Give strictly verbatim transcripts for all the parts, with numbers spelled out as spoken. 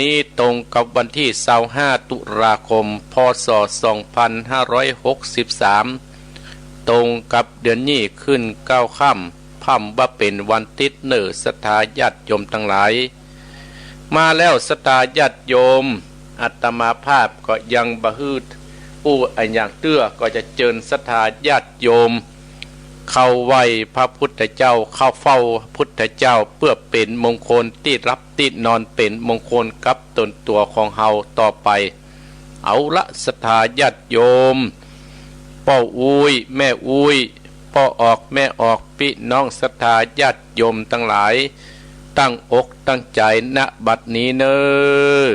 นี้ตรงกับวันตี้ซาวห้า ตุลาคม พ.ศ. สองพันห้าร้อยหกสิบสาม ตรงกับเดือนยี่ขึ้นเก้าค่ำ พ่ำว่าเป๋นวันติ๊ดเน่อศรัทธาญาติโยมตังหลาย มาแล้วศรัทธาญาติโยม อาตมาภาพก็ยังบ่ฮู้อู้อะหยังเตื้อ ก็จะเจิญศรัทธาญาติโยม เข้าไหว้พระพุทธเจ้า เข้าเฝ้าพระพุทธเจ้า เปื้อเป๋นมงคลตี้หลับตี้นอน เป๋นมงคลกับตนตั๋วของเฮาต่อไป เอาละศรัทธาญาติโยม ป้ออุ๊ย แม่อุ๊ย ป้อออก แม่ออก ปี้น้องศรัทธาญาติโยมตังหลาย ตั้งอกตั้งใจ๋ ณ บัดนี้เน่อ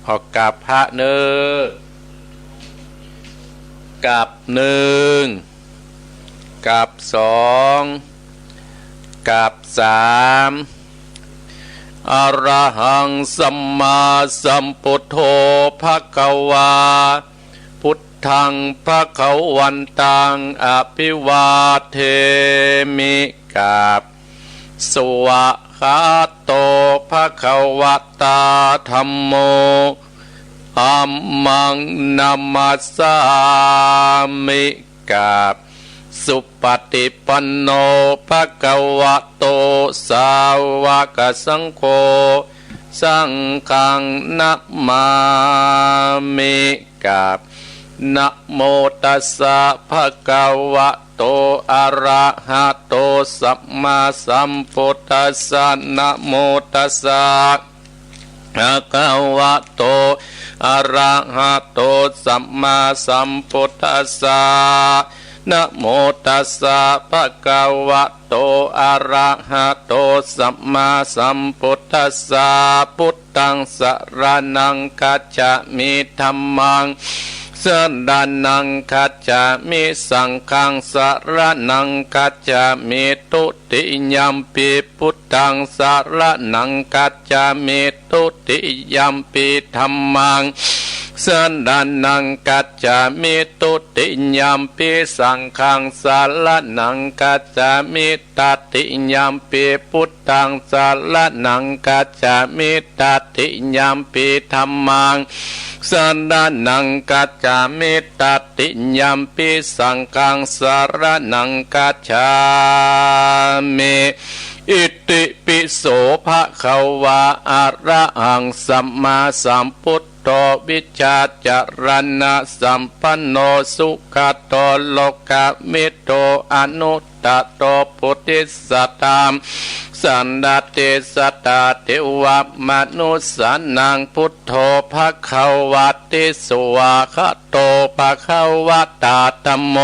ขอกราบพระเน่อ กราบหนึ่ง กราบสอง กราบสาม อะระหัง สัมมาสัมพุทโธ ภะคะวา พุทธัง ภะคะวันตัง อะภิวาเทมิ กราบ สวากขาโต ภะคะวะตา ธัมโม ธัมมัง นะมัสสามิ กราบ สุปะติปันโน ภะคะวะโต สาวกสังโฆ สังฆัง นะมามิ กราบ นะโมตัสสะ ภะคะวะโต อะระหะโต สัมมาสัมพุทธัสสะ นะโมตัสสะ ภะคะวะโต อะระหะโต สัมมาสัมพุทธัสสะ นะโมตัสสะ ภะคะวะโต อะระหะโต สัมมาสัมพุทธัสสะ พุทธัง สะระณัง คัจฉามิ ธัมมัง สะระณัง คัจฉามิ สังฆัง สะระณัง คัจฉามิ ตุติยัมปิ พุทธัง สะระณัง คัจฉามิ ตุติยัมปิ ธัมมัง สะระณัง คัจฉามิ ตุติยัมปิ สังฆัง สะระณัง คัจฉามิ ตติยัมปิ พุทธัง สะระณัง คัจฉามิ ตติยัมปิ ธัมมัง สะระณัง คัจฉามิ ตติยัมปิ สังฆัง สะระณัง คัจฉามิ อิติปิโส ภะคะวะ อะระหัง สัมมาสัมพุทโธ วิชชาจะระณะสัมปันโน สุขะโต โลกะมิตโต อนุตตะโต ปุริสะธัมมะ สะระณะติสสะ เทวะมนุสสานัง พุทโธ ภะคะวะติ สวากขาโต ภะคะวะตา ธัมโม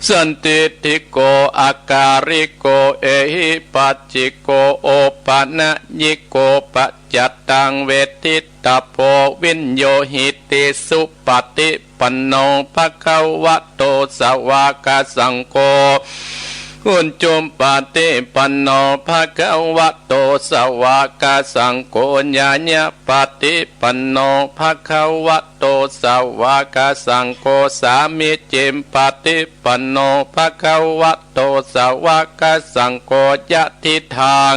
สันทิฏฐิโก อะกาลิโก เอหิปัสสิโก โอปะนะยิโก ปัจจัตตัง เวทิตตะโพ วิญญูหิติ สุปะติปันโน ภะคะวะโต สาวกสังโฆ อุจุปะติปันโน ภะคะวะโต สาวกสังโฆ ญาณะปะติปันโน ภะคะวะโต สาวกสังโฆ สามีจิปะติปันโน ภะคะวะโต สาวกสังโฆ ยะทิฏฐัง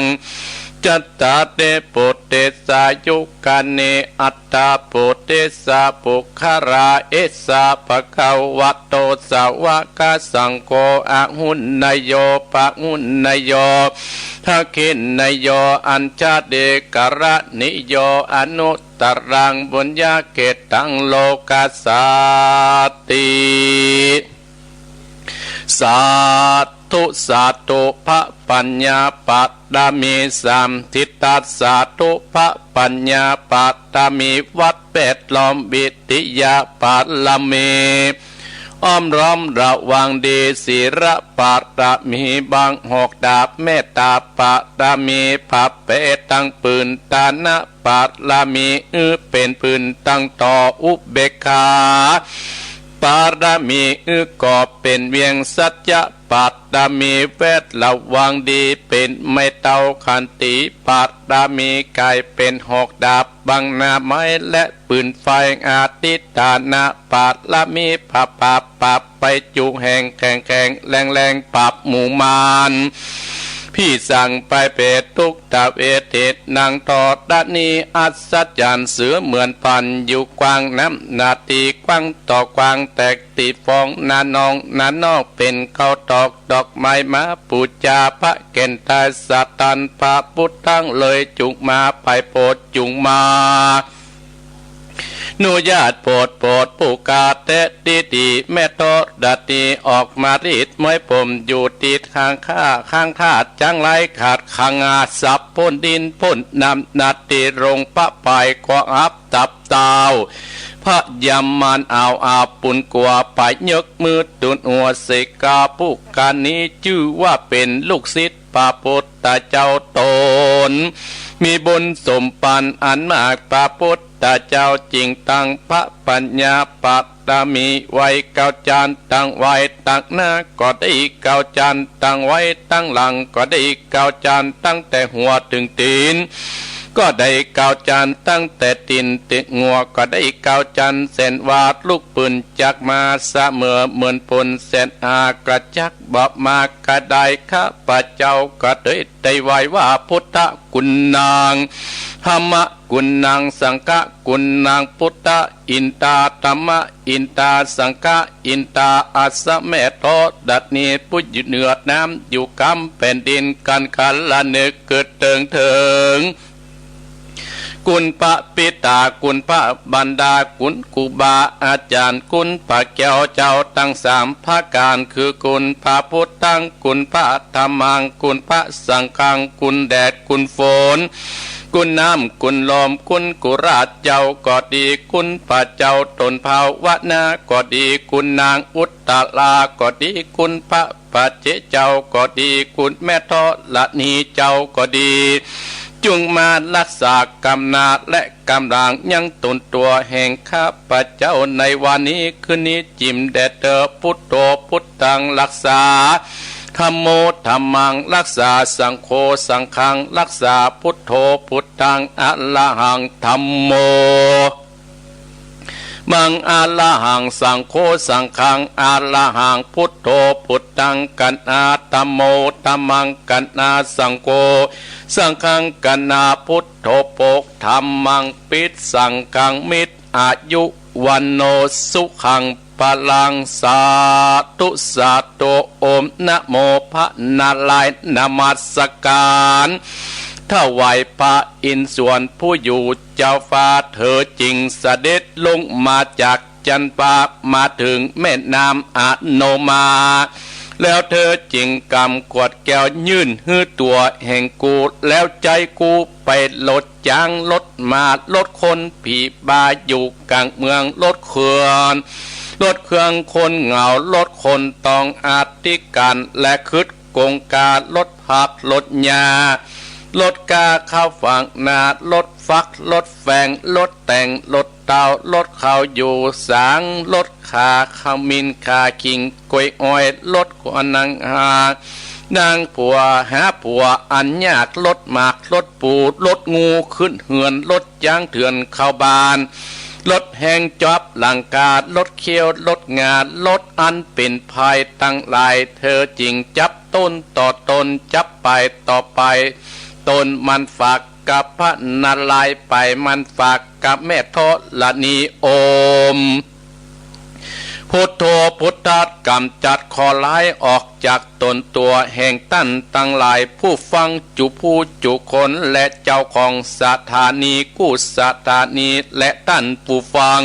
จัตตาริ ปุริสายุคานิ อัตถะ ปุริสะ ปุคคละ เอสะ ภะคะวะโต สาวกสังโฆ อาหุเนยโย ปะหุเนยโย ทักขิเนยโย อัญชลีกรณีโย อนุตตรัง ปุญญะเขตตัง โลกัสสาติ สาธุ สาธุ พระปัญญาปารมีสาม ทิฏฐสาธุ พระปัญญาปารมี วัดแวดล้อม วิริยะปารมี อ้อมล้อมระวังดี ศีลปารมี บังหอกดาบ เมตตาปารมี ผ้าแปดตังผืน ทานะ ปารมี อื้อเป๋นปืนตังต่อ อุเบกขาปารมี อื้อกอบเป๋นเวียง สัจจะปารมี แวดระวังดี เป๋นไม้เต้า ขันติปารมี ก๋ายเป๋นหอกดาบ บังหน้าไม้และปืนไฟ อธิฐานะปารมี ปราบปราบปราบไปจุแห่ง แข็งแข็งแรงแรง ปราบหมู่มาร ปี้สั่งไปเปรตทุกตะเวทิต นังธรณีอัศจรรย์ เสือเหมือนพันอยู่กว้าง น้ำหน้าตี้กว้างต่อกว้าง แตกตี้ฟองหน้านองหน้านอก เป๋นเก้าตอกดอกไม้ มาปู๋จาพระแก่นตาย สะตันพระพุทธังเลย จุ่งมาไปโปรดจุ่งมา นุญาตโปรด โปรดผู้กาแต๊ตี้ดี แม่ธรณีออกมารีดไม้ผมอยู่ตี้ข้างข้า ข้างธาตุจังไรขาด ข้างอาสับพ่นดินพ่นน้ำ นาตี้ลงพระปาย ขออับตับเต้า พญามารเอาอาปุนกัว ไปยกมือตุนหัว สิกขาผู้กานี้ จื้อว่าเป๋นลูกศิษย์ พระพุทธเจ้าต๋น มีบุญสมปันอันมาก พระพุทธเจ้าจึงตั้งพระปัญญาปารมีไว้ เก้าจานตั้งไว้ตังหน้าก็ดี เก้าจานตั้งไว้ตังหลังก็ดี เก้าจานตั้งแต่หัวเถิงตี๋นก็ดี เก้าจานตั้งแต่ตี๋นเถิงหัวก็ดี เก้าจานแสนวา ลุกปืนจากมา เสมอเหมือนพลแสนอากาจัก บ่มากระดาย ข้าพเจ้าก็เลยได้ไหว้ว่า พุทธกุณณัง ธัมมกุณณัง สังฆกุณณัง พุทธอินทา ธัมมอินทา สังฆอินทา อัสสะ แม่ธรณีผู้อยู่เหนือน้ำ อยู่กำแผ่นดิน กันคละนึกกึ๊ดเถิงเถิง คุณพระปิดา คุณพระมารดา คุณครูบาอาจารย์ คุณพระแก้วเจ้าตังสามประก๋าน คือคุณพระพุทธัง คุณพระธัมมัง คุณพระสังฆัง คุณแดดคุณฝน คุณน้ำคุณลม คุณกุราชเจ้าก็ดี คุณพระเจ้าต๋นภาวนาก็ดี คุณนางอุตตราก็ดี คุณพระ ปัจเจกเจ้าก็ดี คุณแม่ธรณีเจ้าก็ดี จุ่งมาฮักษากำหน้าและกำหลังยังต๋นตั๋วแห่งข้าพเจ้าในวันนี้คืนนี้ จิ่มแด่เต๊อะ พุทโธพุทธังฮักษา ธัมโมธัมมังฮักษา สังโฆสังฆังฮักษา พุทโธพุทธัง อะระหังธัมโม มัง อะระหัง สังโฆสังฆัง อะระหัง พุทโธพุทธัง กัณณา ธัมโมธัมมัง กัณณา สังโฆสังฆัง กัณณา พุทโธ โภค ธัมมัง ปิ สังฆัง มิ อายุ วัณโณ สุขัง พลัง สาธุ สาธุ โอม นะโม พระนารายณ์ นมัสการ ถวายพระอินทร์สวรรค์ผู้อยู่ เจ้าฟ้าเธอจึงเสด็จลงมาจากจันทร์ฟ้า มาเถิงแม่น้ำอโนมา แล้วเธอจึงกำขวดแก้วยื่นหื้อตั๋วแห่งกู แล้วใจ๊กูไปลดจ๊างลดม้าลดคน ผีบ้าอยู่กลางเมืองลดเครื่อง ลดเครื่องคนเหงาลดคนต้องอธิการ และครึด กงกา ลดผัก ลดหญ้า ลดกล้าเข้าฝังนา ลดฟัก ลดแฟง ลดแตง ลดเต้า ลดข้าวอยู่สาง ลดข่าขมิ้นข่าขิง กล้วยอ้อย ลดหัวหนังหา นางผัวหาผัวอันยาก ลดหมาก ลดปู ลดงูขึ้นเฮือน ลดจ๊างเถื่อนเข้าบ้าน ลดแฮงจ๊อบหลังคา ลดเขี้ยว ลดงา ลดอันเป๋นภัยตังหลาย เธอจึงจับต้นต่อต้น จับปลายต่อปลาย ต้นมันฝากกับพระนารายณ์ ปลายมันฝากกับแม่ธรณี โอม พุทโธ พุทธัสสะ กำจัดเคราะห์ร้ายออกจากต๋นตั๋วแห่งต้านตังหลาย ผู้ฟังจุผู้จุคน และเจ้าของสถานีกู้สถานี และต้านผู้ฟัง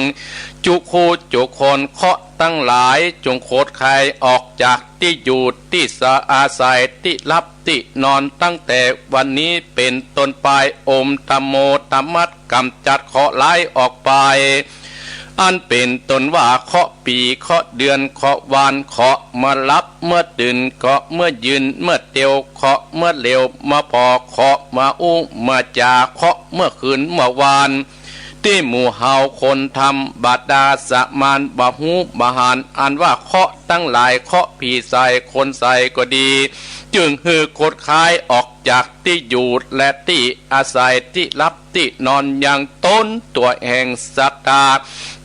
จุคู่จุคน เคราะห์ตังหลายจงขดคายออกจากตี้อยู่ตี้อาศัย ตี้หลับตี้นอน ตั้งแต่วันนี้เป๋นต้นไป โอม ธัมโมธัมมัสสะ กำจัดเคราะห์ร้ายออกไป อันเป๋นต้นว่าเคราะห์ปี เคราะห์เดือน เคราะห์วัน เคราะห์เมื่อหลับเมื่อตื่น เคราะห์เมื่อยืนเมื่อเตียว เคราะห์เมื่อเหลียวเมื่อผ่อ เคราะห์เมื่ออู้เมื่อจ๋า เคราะห์เมื่อคืนเมื่อวัน เ ตี้หมู่เฮาคนธรรมดาสามัญบ่ฮู้บ่หัน อันว่าเคราะห์ตังหลาย เคราะห์ผีใสคนใสก็ดี จึงหื้อขดขายออกจากตี้อยู่และตี้อาศัย ตี้หลับตี้นอน อย่างต๋นตั๋วแห่งศรัทธา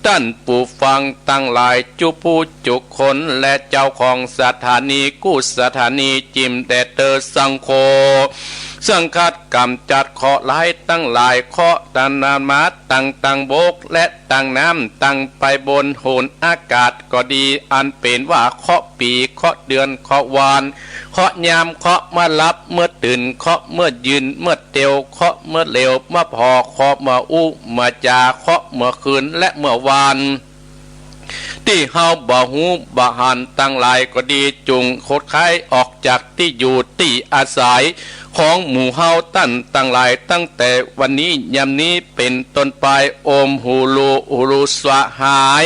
ต้านผู้ฟังตังหลายจุผู้จุคน และเจ้าของสถานีกู้สถานี จิมแด่เตอสังโฆ ซึ่งขัดก๋ำจัดเคราะห์ร้ายตังหลาย เคราะห์ตะนานมาตัง ตังบกและตังน้ำ ตังไปบนหนอากาศก็ดี อันเป๋นว่าเคราะห์ปี๋ เคราะห์เดือน เคราะห์วัน เคราะห์ยาม เคราะห์เมื่อหลับเมื่อตื่น เคราะห์เมื่อยืนเมื่อเตียว เคราะห์เมื่อเหลียวเมื่อผ่อ เคราะห์เมื่ออู้เมื่อจ๋า เคราะห์เมื่อคืนและเมื่อวัน ตี้เฮาบ่ฮู้บ่หันตังหลายก็ดี จุ่งขดขายออกจากตี้อยู่ตี้อาศัยของหมู่เฮาต้านตังหลาย ตั้งแต่วันนี้ยามนี้เป๋นต้นไป โอมฮูลูฮูลูสวาหาย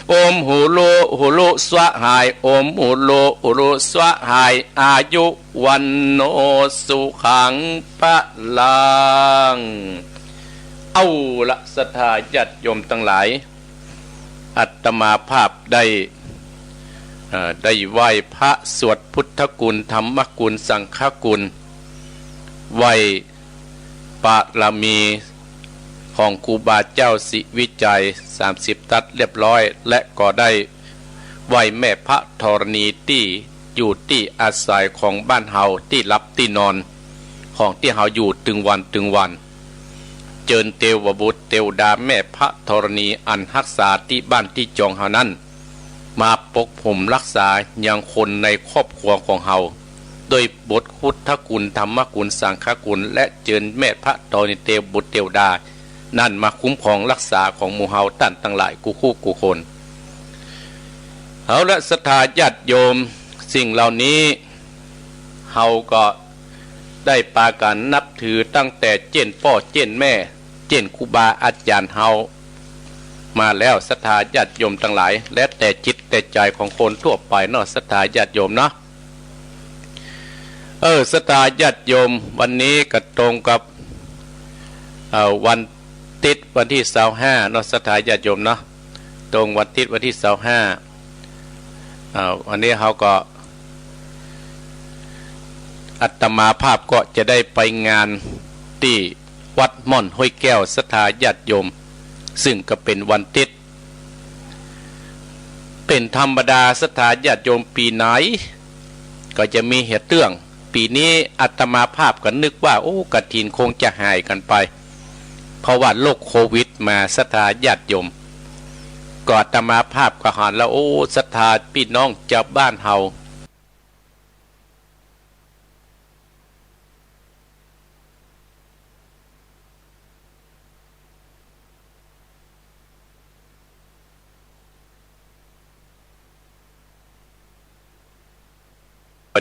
โอมฮูลูฮูลูสวาหาย โอมฮูลูฮูลูสวาหาย อายุ วัณโณ สุขัง พลัง เอาละ ศรัทธาญาติโยมตังหลาย อาตมาภาพได้ เอ่อ ได้ไหว้พระ สวดพุทธคุณ ธรรมคุณ สังฆคุณ ไหว้บารมีของครูบาเจ้าศรีวิชัย สามสิบทัศน์เรียบร้อย และก็ได้ ไหว้แม่พระธรณีตี้อยู่ตี้อาศัยของบ้านเฮาตี้หลับตี้นอน ของตี้เฮาอยู่ตึงวันตึงวัน เจิญเตวบุตรเตวดาแม่พระธรณีอันฮักษาตี้บ้านตี้จองเฮานั้น มาปกผมฮักษายังคนในครอบครัวของเฮา โดยบทพุทธคุณ ธรรมคุณ สังฆคุณ และเจิญแม่พระธรณีเตวบุตรเตวดา นั้นมาคุ้มครองฮักษาของหมู่เฮาต้านตังหลายกู้คู่กู้คน เอาละ ศรัทธาญาติโยม สิ่งเหล่านี้เฮาก็ได้ปากั๋นนับถือตั้งแต่เจ๊นป้อเจ๊นแม่ เจ๊นครูบาอาจ๋ารย์เฮามาแล้ว ศรัทธาญาติโยมตังหลาย และแต่จิตแต่ใจ๋ของคนทั่วไปเนาะ ศรัทธาญาติโยมเนาะ เออ ศรัทธาญาติโยม วันนี้ก็ตรงกับ เอ่อ วันติ๊ดวันตี้ซาวห้าเนาะ ศรัทธาญาติโยมเนาะ ตรงวันติ๊ดวันตี้ซาวห้า เอ่อ วันนี้เฮาก็ อาตมาภาพก็จะได้ไปงานตี้วัดม่อนห้วยแก้ว ศรัทธาญาติโยม ซึ่งก็เป๋นวันติ๊ด เป๋นธรรมดา ศรัทธาญาติโยม ปี๋ไหนก็จะมีเหียเตื้อง ปี๋นี้อาตมาภาพก็นึกว่า โอ้ กฐินคงจะหายกั๋นไป เพราะว่าโรคโควิดมา ศรัทธาญาติโยม ก็อาตมาภาพก็หันแล้ว โอ้ ศรัทธาปี้น้องจาวบ้านเฮา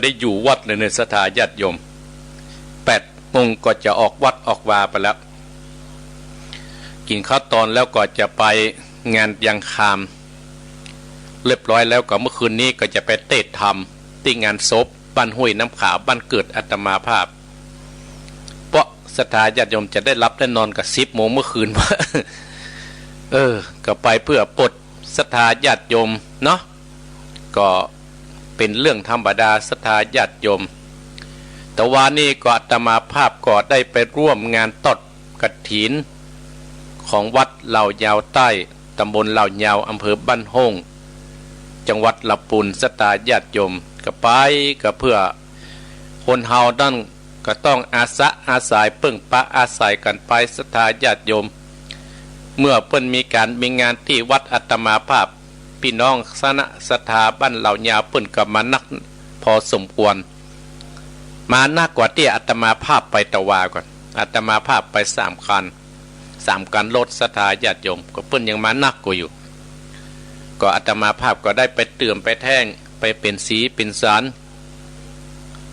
บ่ได้อยู่วัดเลยเนี่ย ศรัทธาญาติโยม แปดโมงก็จะออกวัดออกวาไปแล้ว กิ๋นข้าวตอนแล้วก็จะไปงานยังคาม เรียบร้อยแล้วก็เมื่อคืนนี้ก็จะไปเตศน์ธรรมตี้งานศพบ้านห้วยน้ำขาว บ้านเกิดอาตมาภาพ เพราะศรัทธาญาติโยมจะได้หลับได้นอนก็สิบโมงเมื่อคืนว่า เออ ก็ไปเพื่อปลดศรัทธาญาติโยมเนาะ ก็เป๋นเรื่องธรรมดา ศรัทธาญาติโยม แต่วานี้ก็อาตมาภาพก็ได้ไปร่วมงานทอดกฐินของวัดเหล่ายาวใต้ ตำบลเหล่ายาว อำเภอบ้านโฮ่ง จังหวัดลำปูน ศรัทธาญาติโยม ก็ไปก็เพื่อ คนเฮานั้นก็ต้องอาสะอาศัย เปิ้งปาอาศัยกั๋นไป ศรัทธาญาติโยม เมื่อเปิ้นมีก๋านมีงานตี้วัดอาตมาภาพ ปี้น้องคณะศรัทธาบ้านเหล่ายาวเปิ้นก็มานักพอสมควร มานักกว่าตี้อาตมาภาพไปตะวาก่อน อาตมาภาพไปสามคัน สามคันรถ ศรัทธาญาติโยม ก็เปิ้นยังมานักกว่าอยู่ ก็อาตมาภาพก็ได้ไปเติมไปแท่ง ไปเป๋นสีเป๋นสาร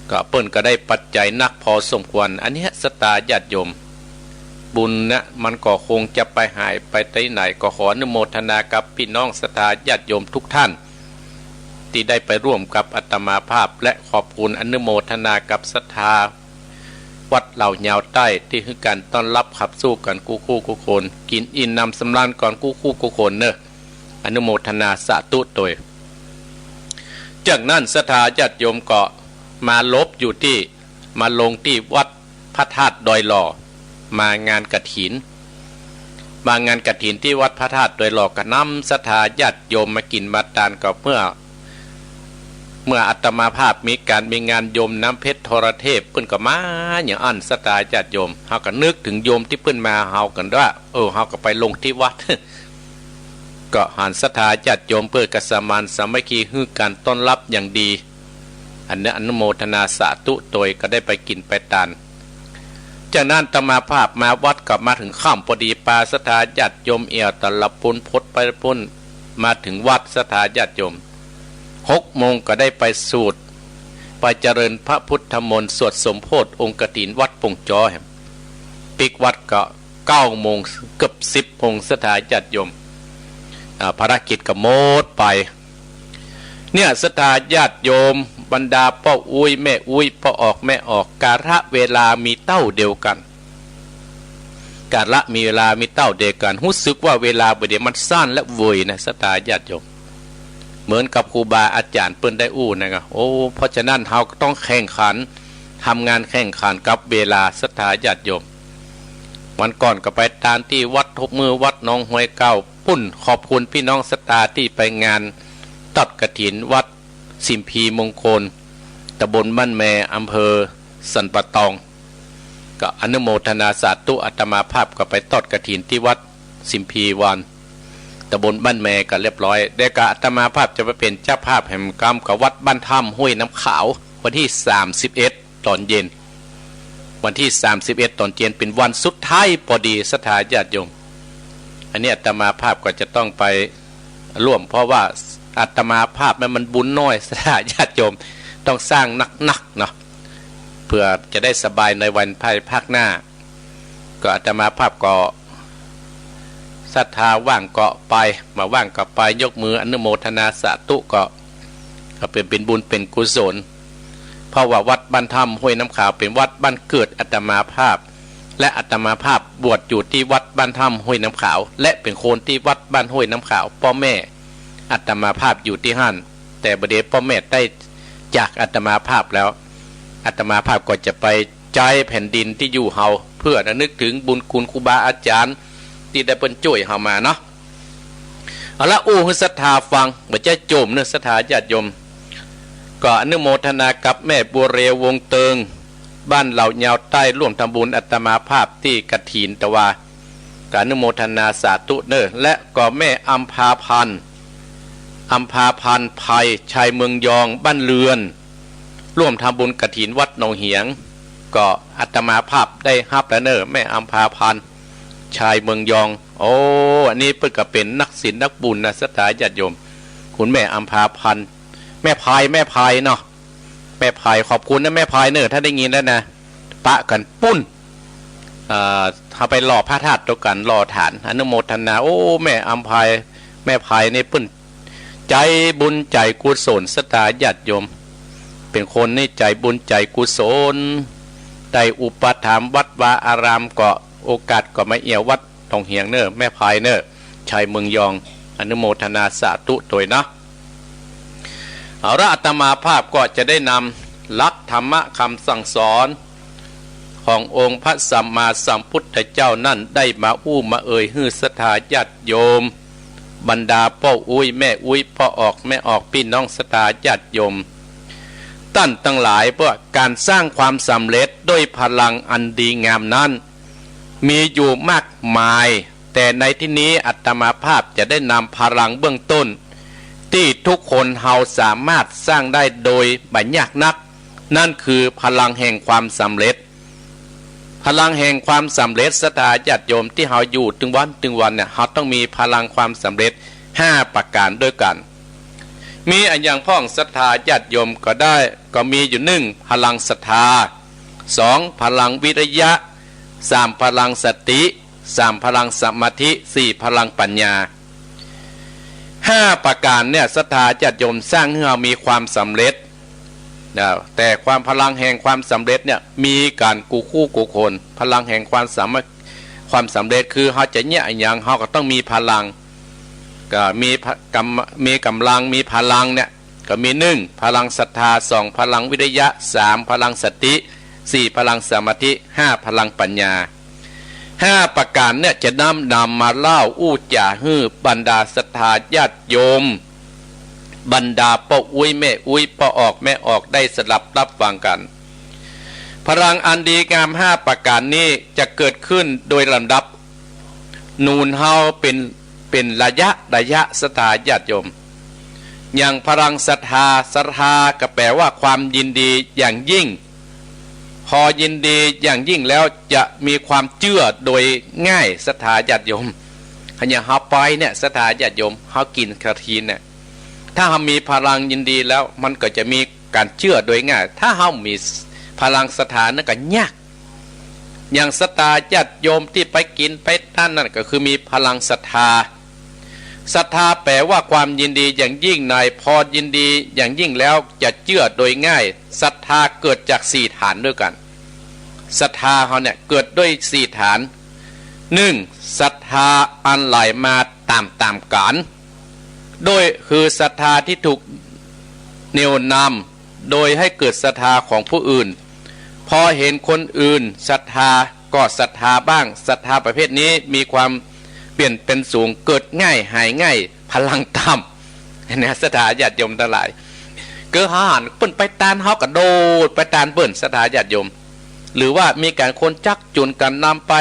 ก็เปิ้นก็ได้ปัจจัยนักพอสมควร อันเนี้ย ศรัทธาญาติโยม บุญนะมันก็คงจะไปหายไปตี้ไหน ก็ขออนุโมทนากับปี้น้องศรัทธาญาติโยมทุกท่าน ตี้ได้ไปร่วมกับอาตมาภาพ และขอบคุณอนุโมทนากับศรัทธา วัดเหล่ายาวใต้ตี้หื้อก๋านต้อนฮับขับสู้กั๋นกู้คู่กู้คน กิ๋นอิ่มหนำสำราญกั๋นกู้คู่กู้คนเนาะ อนุโมทนาสาธุโตย จากนั้นศรัทธาญาติโยมก็มาหลบอยู่ตี้ มาลงตี้วัดพระธาตุดอยหล่อ มางานกฐิน มางานกฐินตี้วัดพระธาตุดอยหล่อ ก็นำศรัทธาญาติโยมมากิ๋นมาตาน ก็เมื่อ เมื่ออาตมาภาพมีก๋านมีงาน โยมน้ำเพชรทรเทพเปิ้นก็มาอย่างอั้น ศรัทธาญาติโยม เฮาก็นึกเถิงโยมตี้เปิ้นมา เฮาก็ว่า เออ เฮาก็ไปลงตี้วัด ก็หันศรัทธาญาติโยมเปิ้นก็สมานสามัคคีหื้อก๋านต้อนฮับอย่างดี อันนี้อนุโมทนาสาธุโตย ก็ได้ไปกิ๋นไปตาน จากนั้นอาตมาภาพมาวัดก็มาเถิงค่ำพอดี ปาศรัทธาญาติโยมแอ่วตะละปูน พดไปปูน มาเถิงวัดศรัทธาญาติโยม หกโมงก็ได้ไปสูตร ไปเจริญพระพุทธมนต์สวดสมโภชองค์กฐินวัดป่งจ๋อแหม ปิกวัดก็เก้าโมง เกือบสิบโมง ศรัทธาญาติโยม อ่า ภารกิจก็หมดไป เนี่ย ศรัทธาญาติโยม บรรดาป้ออุ๊ยแม่อุ๊ย ป้อออกแม่ออก กาละเวลามีเต้าเดียวกั๋น กาละมีเวลามีเต้าเดียวกั๋น ฮู้สึกว่าเวลาบ่าเดี่ยวมันสั้นและเวยนะ ศรัทธาญาติโยม เหมือนกับครูบาอาจ๋ารย์เปิ้นได้อู้นะ โอ้ เพราะฉะนั้นเฮาก็ต้องแข่งขัน ทำงานแข่งขันกับเวลา ศรัทธาญาติโยม วันก่อนก็ไปตานตี้วัดหกมื้อ วัดหนองห้วยเก้า ปุ้น ขอบคุณพี่น้องศรัทธาตี้ไปงานทอดกฐินวัดสิมพีมงคล ตำบลบ้านแม อำเภอสันป่าตอง ก็อนุโมทนาสาธุ อาตมาภาพก็ไปทอดกฐินตี้วัดสิมพีวาน ตำบลบ้านแมก็เรียบร้อย แล้วก็อาตมาภาพจะไปเป๋นเจ้าภาพแหมกำกับวัดบ้านถ้ำห้วยน้ำขาว วันตี้สามสิบเอ็ด ต๋อนเย็น วันตี้สามสิบเอ็ด ต๋อนเย็นเป๋นวันสุดท้ายพอดี ศรัทธาญาติโยม อันนี้อาตมาภาพก็จะต้องไปร่วม เพราะว่าอาตมาภาพนั้นมันบุญน้อย ศรัทธาญาติโยม ต้องสร้างหนักๆ เนาะ เพื่อจะได้สบายในวันภายภาคหน้า ก็อาตมาภาพก็ ศรัทธาว่างก็ไป บ่ว่างก็ไป ยกมืออนุโมทนาสาธุ ก็ ก็เป๋น เป๋นบุญเป๋นกุศล เพราะว่าวัดบ้านถ้ำห้วยน้ำขาวเป๋นวัดบ้านเกิดอาตมาภาพ และอาตมาภาพบวชอยู่ตี้วัดบ้านถ้ำห้วยน้ำขาว และเป๋นคนตี้วัดบ้านห้วยน้ำขาว ป้อแม่อาตมาภาพอยู่ตี้หั้น แต่บ่าเดี่ยวป้อแม่ได้จากอาตมาภาพแล้ว อาตมาภาพก็จะไปใจ๊แผ่นดินตี้อยู่เฮา เพื่อระนึกเถิงบุญคุณครูบาอาจ๋ารย์ตี้ได้เปิ้นจ้วยเฮามาเนาะ เอาละ อู้หื้อศรัทธาฟัง บ่ใจ้โจมเนาะ ศรัทธาญาติโยม ก็อนุโมทนากับแม่บัวเรียว วงเติง บ้านเหล่ายาวใต้ ร่วมทำบุญอาตมาภาพตี้กฐิน แต่ว่า ก็อนุโมทนาสาธุเนาะ และก็แม่อำภาพันธ์ อำภาพันธ์ไพร ชัยเมืองยอง บ้านเรือน ร่วมทำบุญกฐินวัดหนองเหียง ก็อาตมาภาพได้ฮับแล้วเนาะ แม่อำภาพันธ์ ชัยเมืองยอง โอ้ อันนี้เปิ้นก็เป๋นนักศีลนักบุญนะ ศรัทธาญาติโยม คุณแม่อำภาพันธ์ แม่ไพร แม่ไพรเนาะ แม่ไพร ขอบคุณนะแม่ไพรเนาะ ถ้าได้ยินแล้วนะ ปะกั๋นปุ้น เอ่อ เฮาไปหล่อพระธาตุตวยกั๋น หล่อฐาน อนุโมทนา โอ้ แม่อำไพ แม่ไพนี่เปิ้นใจ๋บุญใจ๋กุศล ศรัทธาญาติโยม เป๋นคนนี่ใจ๋บุญใจ๋กุศล ได้อุปถัมภ์วัดวาอาราม ก็โอกาสก็มาเอี่ยววัดหนองเหียงเน่อ แม่ไพเน่อ ชัยเมืองยอง อนุโมทนาสาธุตวยนะ เอาละ อาตมาภาพก็จะได้นำหลักธรรมะคำสั่งสอนขององค์พระสัมมาสัมพุทธเจ้านั้นได้มาอู้มาเอ่ยหื้อศรัทธาญาติโยม บรรดาป้ออุ๊ยแม่อุ๊ย ป้อออกแม่ออก ปี้น้องศรัทธาญาติโยม ต้านตังหลาย ว่าก๋านสร้างความสำเร็จด้วยพลังอันดีงามนั้น มีอยู่มากมาย แต่ในที่นี้อาตมาภาพจะได้นำพลังเบื้องต้น ตี้ทุกคนเฮาสามารถสร้างได้โดยบ่ยากนัก นั่นคือพลังแห่งความสำเร็จ พลังแห่งความสำเร็จ ศรัทธาญาติโยม ตี้เฮาอยู่ตึงวันตึงวันเนี่ย เฮาต้องมีพลังความสำเร็จห้าประก๋านตวยกั๋น มีอะหยังพ่องศรัทธาญาติโยม ก็ได้ ก็มีอยู่ นึ่ง พลังศรัทธา สอง พลังวิริยะ สาม พลังสติ สาม พลังสมาธิ สี่ พลังปัญญา ห้าประก๋านเนี่ย ศรัทธาญาติโยม สร้างหื้อเฮามีความสำเร็จ นะ แต่ความ พลังแห่งความสำเร็จเนี่ย มีกั๋นกู้คู่กู้คน พลังแห่งความสามัค- ความสำเร็จคือเฮาจะเยียะอะหยัง เฮาก็ต้องมีพลัง ก็มีพะ- กำ- มีก๋ำลัง มีพลังเนี่ย ก็มี นึ่ง พลังศรัทธา สอง พลังวิริยะ สาม พลังสติ สี่ พลังสมาธิ ห้า พลังปัญญา ห้าประก๋านเนี่ยจะน้อมนำมาเล่าอู้จ๋าหื้อบรรดาศรัทธาญาติโยม บรรดาป้ออุ๊ยแม่อุ๊ย ป้อออกแม่ออกได้สดับฮับฟังกั๋น พลังอันดีงามห้าประก๋านนี้จะเกิดขึ้นโดยลำดับ หนุนเฮาเป๋น เป๋นระยะระยะศรัทธาญาติโยม อย่างพลังศรัทธา ศรัทธาก็แป๋ว่าความยินดีอย่างยิ่ง พอยินดีอย่างยิ่งแล้วจะมีความเจื้อโดยง่ายศรัทธาญาติโยม อย่างเฮาไปเนี่ยศรัทธาญาติโยม เฮากิ๋นกฐินเนี่ย ถ้าเฮามีพลังยินดีแล้ว มันก็จะมีก๋านเจื้อโดยง่าย ถ้าเฮามีพลังศรัทธานั่นก็ยาก อย่างศรัทธาญาติโยมตี้ไปกิ๋นไปต้านนั่นก็คือมีพลังศรัทธา ศรัทธาแป๋ว่าความยินดีอย่างยิ่งใน พอยินดีอย่างยิ่งแล้วจะเจื้อโดยง่าย ศรัทธาเกิดจากสี่ฐานด้วยกั๋น ศรัทธาเฮาเนี่ยเกิดด้วยสี่ฐาน นึ่ง ศรัทธาอันไหลมาต๋ามๆ กั๋น โดยคือศรัทธาตี้ถูกเหนี่ยวนำ โดยให้เกิดศรัทธาของผู้อื่น พอเห็นคนอื่นศรัทธาก็ศรัทธาบ้าง ศรัทธาประเภทนี้มีความเปี่ยนเป๋นสูง เกิดง่ายหายง่าย พลังต่ำ เนี่ยศรัทธาญาติโยมตังหลาย คือเฮาหันเปิ้นไปต้าน เฮาก็โดดไปต้านเปิ้น ศรัทธาญาติโยม หรือว่ามีก๋านคนจักจู๋นกั๋นนำไป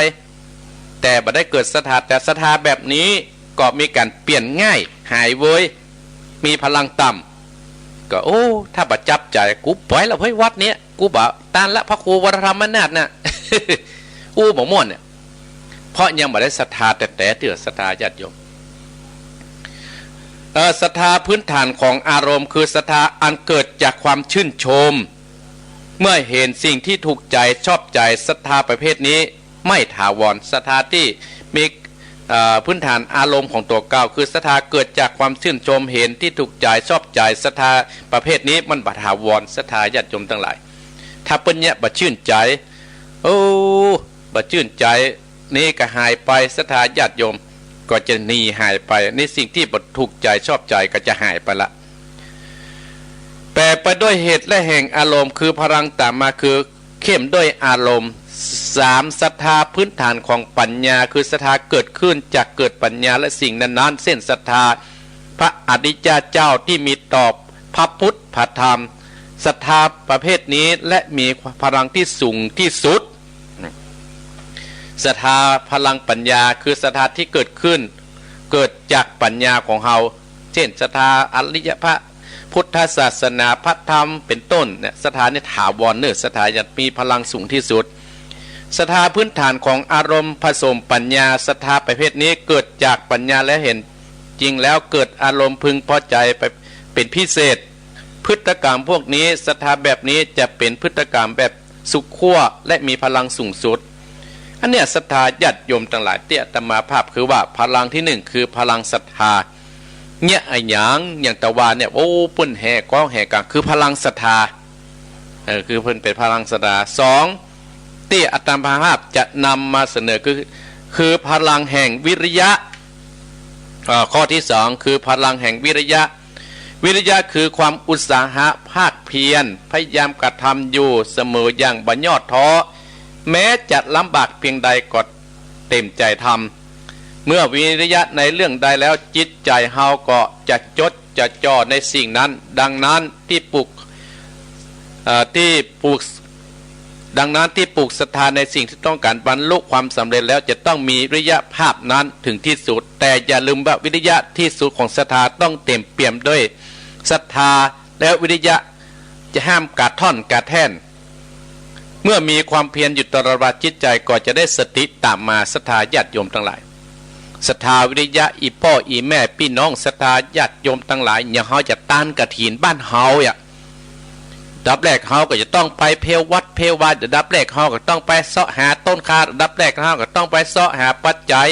แต่บ่ได้เกิดศรัทธา แต่ศรัทธาแบบนี้ก็มีก๋านเปลี่ยนง่าย หายเวย มีพลังต่ำ ก็ โอ้ ถ้าบ่จับใจ๋ กูไปละเฮ้ย วัดเนี้ย กูบ่ต้านละ พระครูวรธรรมนาถน่ะ อู้บ่ม่วนเนี่ย เพราะยังบ่ได้ศรัทธาแต๊ๆ เตื้อ ศรัทธาญาติโยม เอ่อ ศรัทธาพื้นฐานของอารมณ์ คือศรัทธาอันเกิดจากความชื่นชม เมื่อเห็นสิ่งที่ถูกใจ๋ชอบใจ๋ ศรัทธาประเภทนี้ไม่ถาวร ศรัทธาตี้มี เอ่อ พื้นฐานอารมณ์ของตั๋วเก่า คือศรัทธาเกิดจากความชื่นชม เห็นที่ถูกใจ๋ชอบใจ๋ ศรัทธาประเภทนี้มันบ่ถาวร ศรัทธาญาติโยมตังหลาย ถ้าเปิ้นเนี่ยบ่ชื่นใจ๋ โอ้ บ่ชื่นใจ๋ นี่ก็หายไป ศรัทธาญาติโยม ก็จะหนีหายไป ในสิ่งที่บ่ถูกใจ๋ชอบใจ๋ก็จะหายไปละ แป๋ไปด้วยเหตุและแห่งอารมณ์ คือพลังต๋ามมา คือเข้มด้วยอารมณ์ สาม ศรัทธาพื้นฐานของปัญญา คือศรัทธาเกิดขึ้นจากเกิดปัญญาและสิ่งนั้นๆ เช่น ศรัทธาพระอริยเจ้าที่มีต่อพระพุทธพระธรรม ศรัทธาประเภทนี้และมีพลังที่สูงที่สุด ศรัทธาพลังปัญญา คือศรัทธาที่เกิดขึ้น เกิดจากปัญญาของเฮา เช่น ศรัทธาอริยพระพุทธศาสนา พระธรรม เป๋นต้นเนี่ย ศรัทธาเนี่ยถาวรเน่อ ศรัทธาจะมีพลังสูงที่สุด ศรัทธาพื้นฐานของอารมณ์ผสมปัญญา ศรัทธาประเภทนี้เกิดจากปัญญาและเห็นจริงแล้วเกิดอารมณ์พึงพอใจ๋ไปเป๋นพิเศษ พฤติกรรมพวกนี้ ศรัทธาแบบนี้จะเป๋นพฤติกรรมแบบสุขขั้วและมีพลังสูงสุด อันเนี้ยศรัทธาญาติโยมตังหลาย ตี้อาตมาภาพคือว่าพลังที่นึ่งคือพลังศรัทธา เนี่ยอะหยัง อย่างตะวาเนี่ย โอ้ เปิ้นแห่ก้องแห่กัง คือพลังศรัทธา เออ คือเปิ้นเป๋นพลังศรัทธา สอง ตี้อาตมาภาพจะนำมาเสนอคือ คือพลังแห่งวิริยะ เอ่อ ข้อที่สองคือพลังแห่งวิริยะ วิริยะคือความอุตสาหะภาคเพียร พยายามกระทำอยู่เสมออย่างบ่ย่อท้อ แม้จะลำบากเพียงใดก็เต็มใจ๋ทำ เมื่อวิริยะในเรื่องใดแล้ว จิตใจ๋เฮาก็จะจดจะจ่อในสิ่งนั้น ดังนั้นตี้ปลูก เอ่อ ตี้ปลูก ดังนั้นตี้ปลูกศรัทธาในสิ่งที่ต้องก๋านบรรลุความสำเร็จแล้ว จะต้องมีวิริยะภาพนั้นถึงที่สุด แต่อย่าลืมว่าวิริยะที่สุดของศรัทธาต้องเต็มเปี่ยมด้วยศรัทธา แล้ววิริยะจะห้ามขาดถ้อนขาดแคลน เมื่อมีความเพียรอยู่ตลอดเวลา จิตใจ๋ก็จะได้สติต๋ามมา ศรัทธาญาติโยมตังหลาย ศรัทธาวิริยะ อี่ป้ออี่แม่ปี้น้อง ศรัทธาญาติโยมตังหลาย อย่างเฮาจะต้านกฐินบ้านเฮาอะ อันดับแรกเฮาก็จะต้องไปเพลวัดเพลวา อันดับแรกเฮาก็ต้องไปเซาะหาต้นข่า อันดับแรกเฮาก็ต้องไปเซาะหาปัจจัย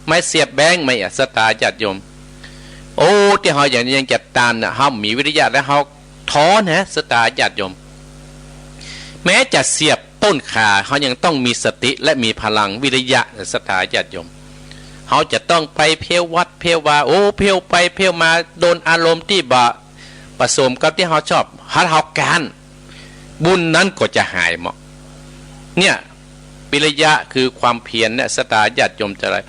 ไม้เสียบแบงก์ ไม้อะ ศรัทธาญาติโยม โอ้ ตี้เฮายัง ยังจะต้านน่ะ เฮามีวิริยะแล้วเฮาท้อนะ ศรัทธาญาติโยม แม้จะเสียบต้นขา เฮายังต้องมีสติและมีพลังวิริยะ ศรัทธาญาติโยม เฮาจะต้องไปเพี้ยววัดเพี้ยววา โอ้ เพี้ยวไปเพี้ยวมา โดนอารมณ์ตี้บ่ประสมกับตี้เฮาชอบ หัดเฮาก๊าน บุญนั้นก็จะหายเมาะ เนี่ย วิริยะคือความเพียรเนี่ย ศรัทธาญาติโยมจะได้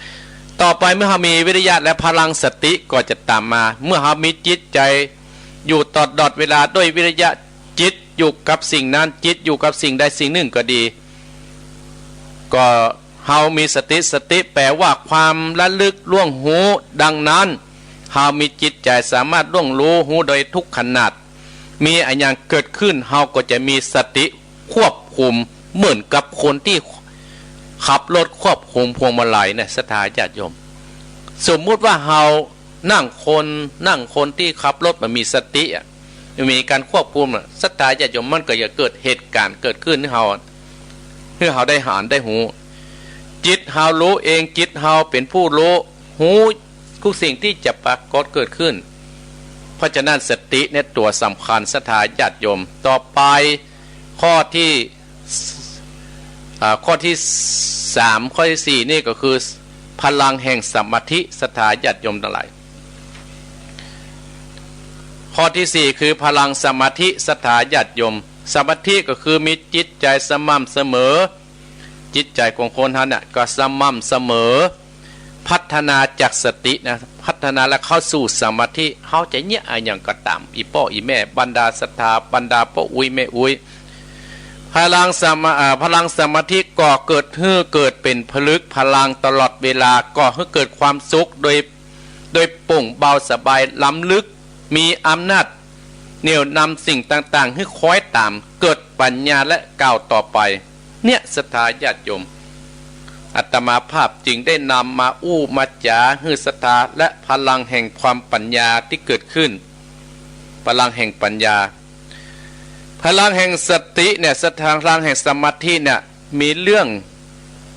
ต่อไปเมื่อเฮามีวิริยะและพลังสติก็จะตามมา เมื่อเฮามีจิตใจ๋อยู่ตลอดเวลาด้วยวิริยะ จิตอยู่กับสิ่งนั้น จิตอยู่กับสิ่งใดสิ่งนึ่งก็ดี ก็เฮามีสติ สติแปลว่าความระลึกล่วงฮู้ ดังนั้น เฮามีจิตใจ๋สามารถล่วงฮู้ ฮู้โดยทุกขนาด มีอะหยังเกิดขึ้น เฮาก็จะมีสติควบคุม เหมือนกับคนตี้ขับรถควบคุมพวงมาลัยเนี่ย ศรัทธาญาติโยม สมมุติว่าเฮานั่งคน นั่งคนตี้ขับรถบ่มีสติอะ บ่มีการควบคุมอะ ศรัทธาญาติโยม มันก็จะเกิดเหตุการณ์เกิดขึ้นหื้อเฮา หื้อเฮาได้หันได้ฮู้ จิตเฮาฮู้เอง จิตเฮาเป๋นผู้ฮู้ ฮู้ทุกสิ่งตี้จะปรากฏเกิดขึ้น เพราะฉะนั้นสติเนี่ยตั๋วสำคัญ ศรัทธาญาติโยม ต่อไปข้อตี้ อ่า ข้อตี้สาม ข้อตี้สี่นี่ก็คือพลังแห่งสมาธิ ศรัทธาญาติโยมตังหลาย ข้อตี้สี่คือพลังสมาธิ ศรัทธาญาติโยม สมาธิก็คือมีจิตใจ๋สม่ำเสมอ จิตใจ๋ของคนเฮาเนี่ยก็สม่ำเสมอ พัฒนาจากสตินะ พัฒนาแล้วเข้าสู่สมาธิ เฮาจะเยียะอะหยังก็ต๋าม อี่ป้ออี่แม่ บรรดาศรัทธา บรรดาป้ออุ๊ยแม่อุ๊ย พลังสมา- อ่า พลังสมาธิก็เกิดหื้อเกิดเป๋นผลึกพลังตลอดเวลา ก่อหื้อเกิดความสุขโดย โดยโป่งเบาสบาย ล้ำลึก มีอำนาจเหนี่ยวนำสิ่งต่างๆ หื้อคอยต๋าม เกิดปัญญาและก้าวต่อไป เนี่ย ศรัทธาญาติโยม อาตมาภาพจึงได้นำมาอู้มาจ๋าหื้อศรัทธา และพลังแห่งความปัญญาตี้เกิดขึ้น พลังแห่งปัญญา พลังแห่งสติเนี่ย ศรัทธา พลังแห่งสมาธิเนี่ย มีเรื่อง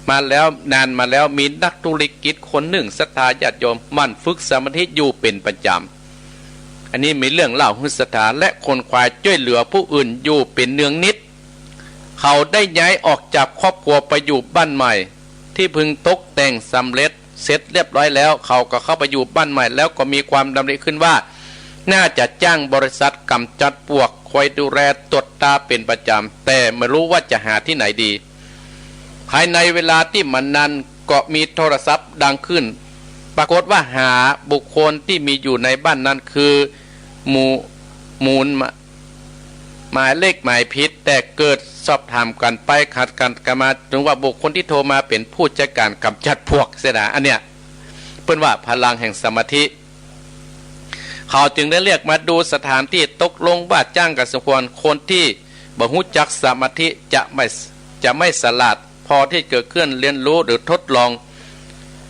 มาแล้ว นานมาแล้ว มีนักธุรกิจคนนึ่ง ศรัทธาญาติโยม หมั่นฝึกสมาธิอยู่เป๋นประจ๋ำ อันนี้มีเรื่องเล่าหื้อศรัทธา และขนขวายจ้วยเหลือผู้อื่นอยู่เป๋นเนืองนิด เขาได้ย้ายออกจากครอบครัวไปอยู่บ้านใหม่ ตี้เพิ่งตกแต่งสำเร็จ เสร็จเรียบร้อยแล้ว เขาก็เข้าไปอยู่บ้านใหม่ แล้วก็มีความดำริขึ้นว่า น่าจะจ้างบริษัทกำจัดปลวกคอยดูแลตรวจตราเป๋นประจ๋ำ แต่ไม่รู้ว่าจะหาตี้ไหนดี ภายในเวลาตี้มันนั้นก็มีโทรศัพท์ดังขึ้น ปรากฏว่าหาบุคคลตี้มีอยู่ในบ้านนั้นคือหมู่ หมู่ หมายเลขหมายผิด แต่เกิดสอบถามกั๋นไปขัดกั๋นกั๋นมา ถึงว่าบุคคลตี้โทรมาเป๋นผู้จัดก๋านกำจัดปลวกเสียนะ อันเนี้ย เปิ้นว่าพลังแห่งสมาธิ เขาจึงได้เรียกมาดูสถานตี้ ตกลงว่าจ้างกั๋นสมควร คนตี้บ่ฮู้จักสมาธิจะไม่ จะไม่ฉลาดพอตี้เกิดขึ้นเรียนรู้หรือทดลอง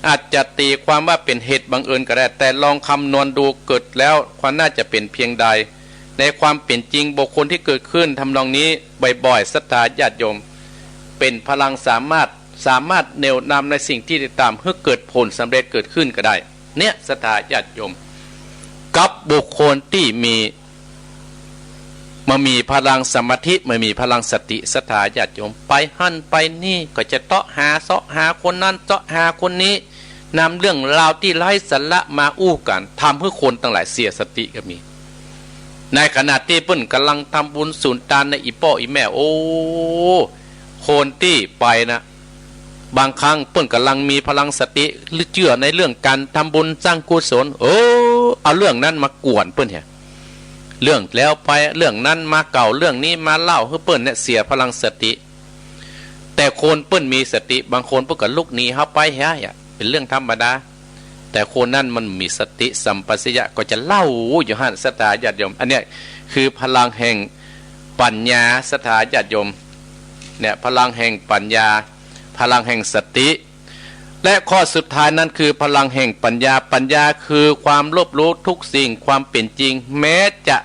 อาจจะตีความว่าเป๋นเหตุบังเอิญก็ได้ แต่ลองคำนวณดูเกิดแล้วความน่าจะเป๋นเพียงใด ในความเป๋นจริงบุคคลตี้เกิดขึ้นทำนองนี้บ่อยๆ ศรัทธาญาติโยม เป๋นพลังสามารถ สามารถเหนี่ยวนำในสิ่งตี้ติดต๋ามหื้อเกิดผลสำเร็จเกิดขึ้นก็ได้ เนี่ย ศรัทธาญาติโยม กับบุคคลตี้มี บ่มีพลังสมาธิ บ่มีพลังสติ ศรัทธาญาติโยม ไปหั้นไปนี่ ก็จะเซาะหา เซาะหาคนนั้น เซาะหาคนนี้ นำเรื่องราวตี้ไร้สาระมาอู้กั๋น ทำหื้อคนตังหลายเสียสติก็มี ในขณะตี้เปิ้นก่ำลังทำบุญสุนตานใน อี่ป้ออี่แม่ โอ้ คนตี้ไปนะ บางครั้งเปิ้นก่ำลังมีพลังสติหรือเจื้อในเรื่องก๋านทำบุญสร้างกุศล เออ เอาเรื่องนั้นมากวนเปิ้นเหีย เรื่องแล้วไป เรื่องนั้นมาเก่า เรื่องนี้มาเล่าหื้อเปิ้นเนี่ยเสียพลังสติ แต่คนเปิ้นมีสติ บางคนเปิ้นก็ลุกหนีเฮาไปเหีย เป๋นเรื่องธรรมดา แต่คนนั้นมันมีสติสัมปชัญญะก็จะเล่าอยู่หั้น ศรัทธาญาติโยม อันเนี้ยคือพลังแห่งปัญญา ศรัทธาญาติโยม เนี่ย พลังแห่งปัญญา พลังแห่งสติ และข้อสุดท้ายนั้นคือพลังแห่งปัญญา ปัญญาคือความรอบรู้ทุกสิ่ง ความเป๋นจริง แม้จะ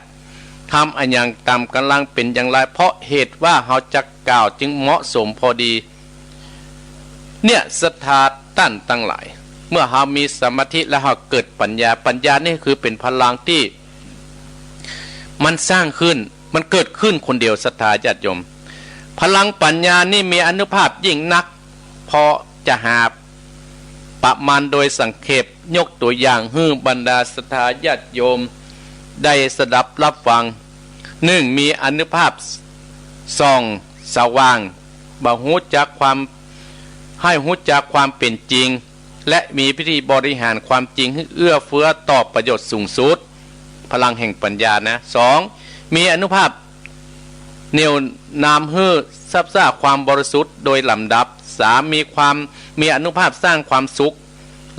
ทำอะหยังต๋ามก๋ำลังเป๋นอย่างไร เพราะเหตุว่าเฮาจักกล่าวจึงเหมาะสมพอดี เนี่ย ศรัทธาต้านตังหลาย เมื่อเฮามีสมาธิแล้วเฮาเกิดปัญญา ปัญญานี่คือเป๋นพลังตี้ มันสร้างขึ้น มันเกิดขึ้นคนเดียว ศรัทธาญาติโยม พลังปัญญานี่มีอานุภาพยิ่งนัก เพราะจะหาประมาณโดยสังเขป ยกตัวอย่างหื้อบรรดาศรัทธาญาติโยมได้สดับรับฟัง นึ่ง มีอานุภาพส่องสว่าง บ่ฮู้จักความ หื้อฮู้จักความเป๋นจริง และมีวิธีบริหารความจริงหื้อเอื้อเฟื้อต่อประโยชน์สูงสุด พลังแห่งปัญญานะ สอง มีอานุภาพเหนี่ยวนำหื้อซับซ้าความบริสุทธิ์โดยลำดับ สาม มีความ มีอานุภาพสร้างความสุข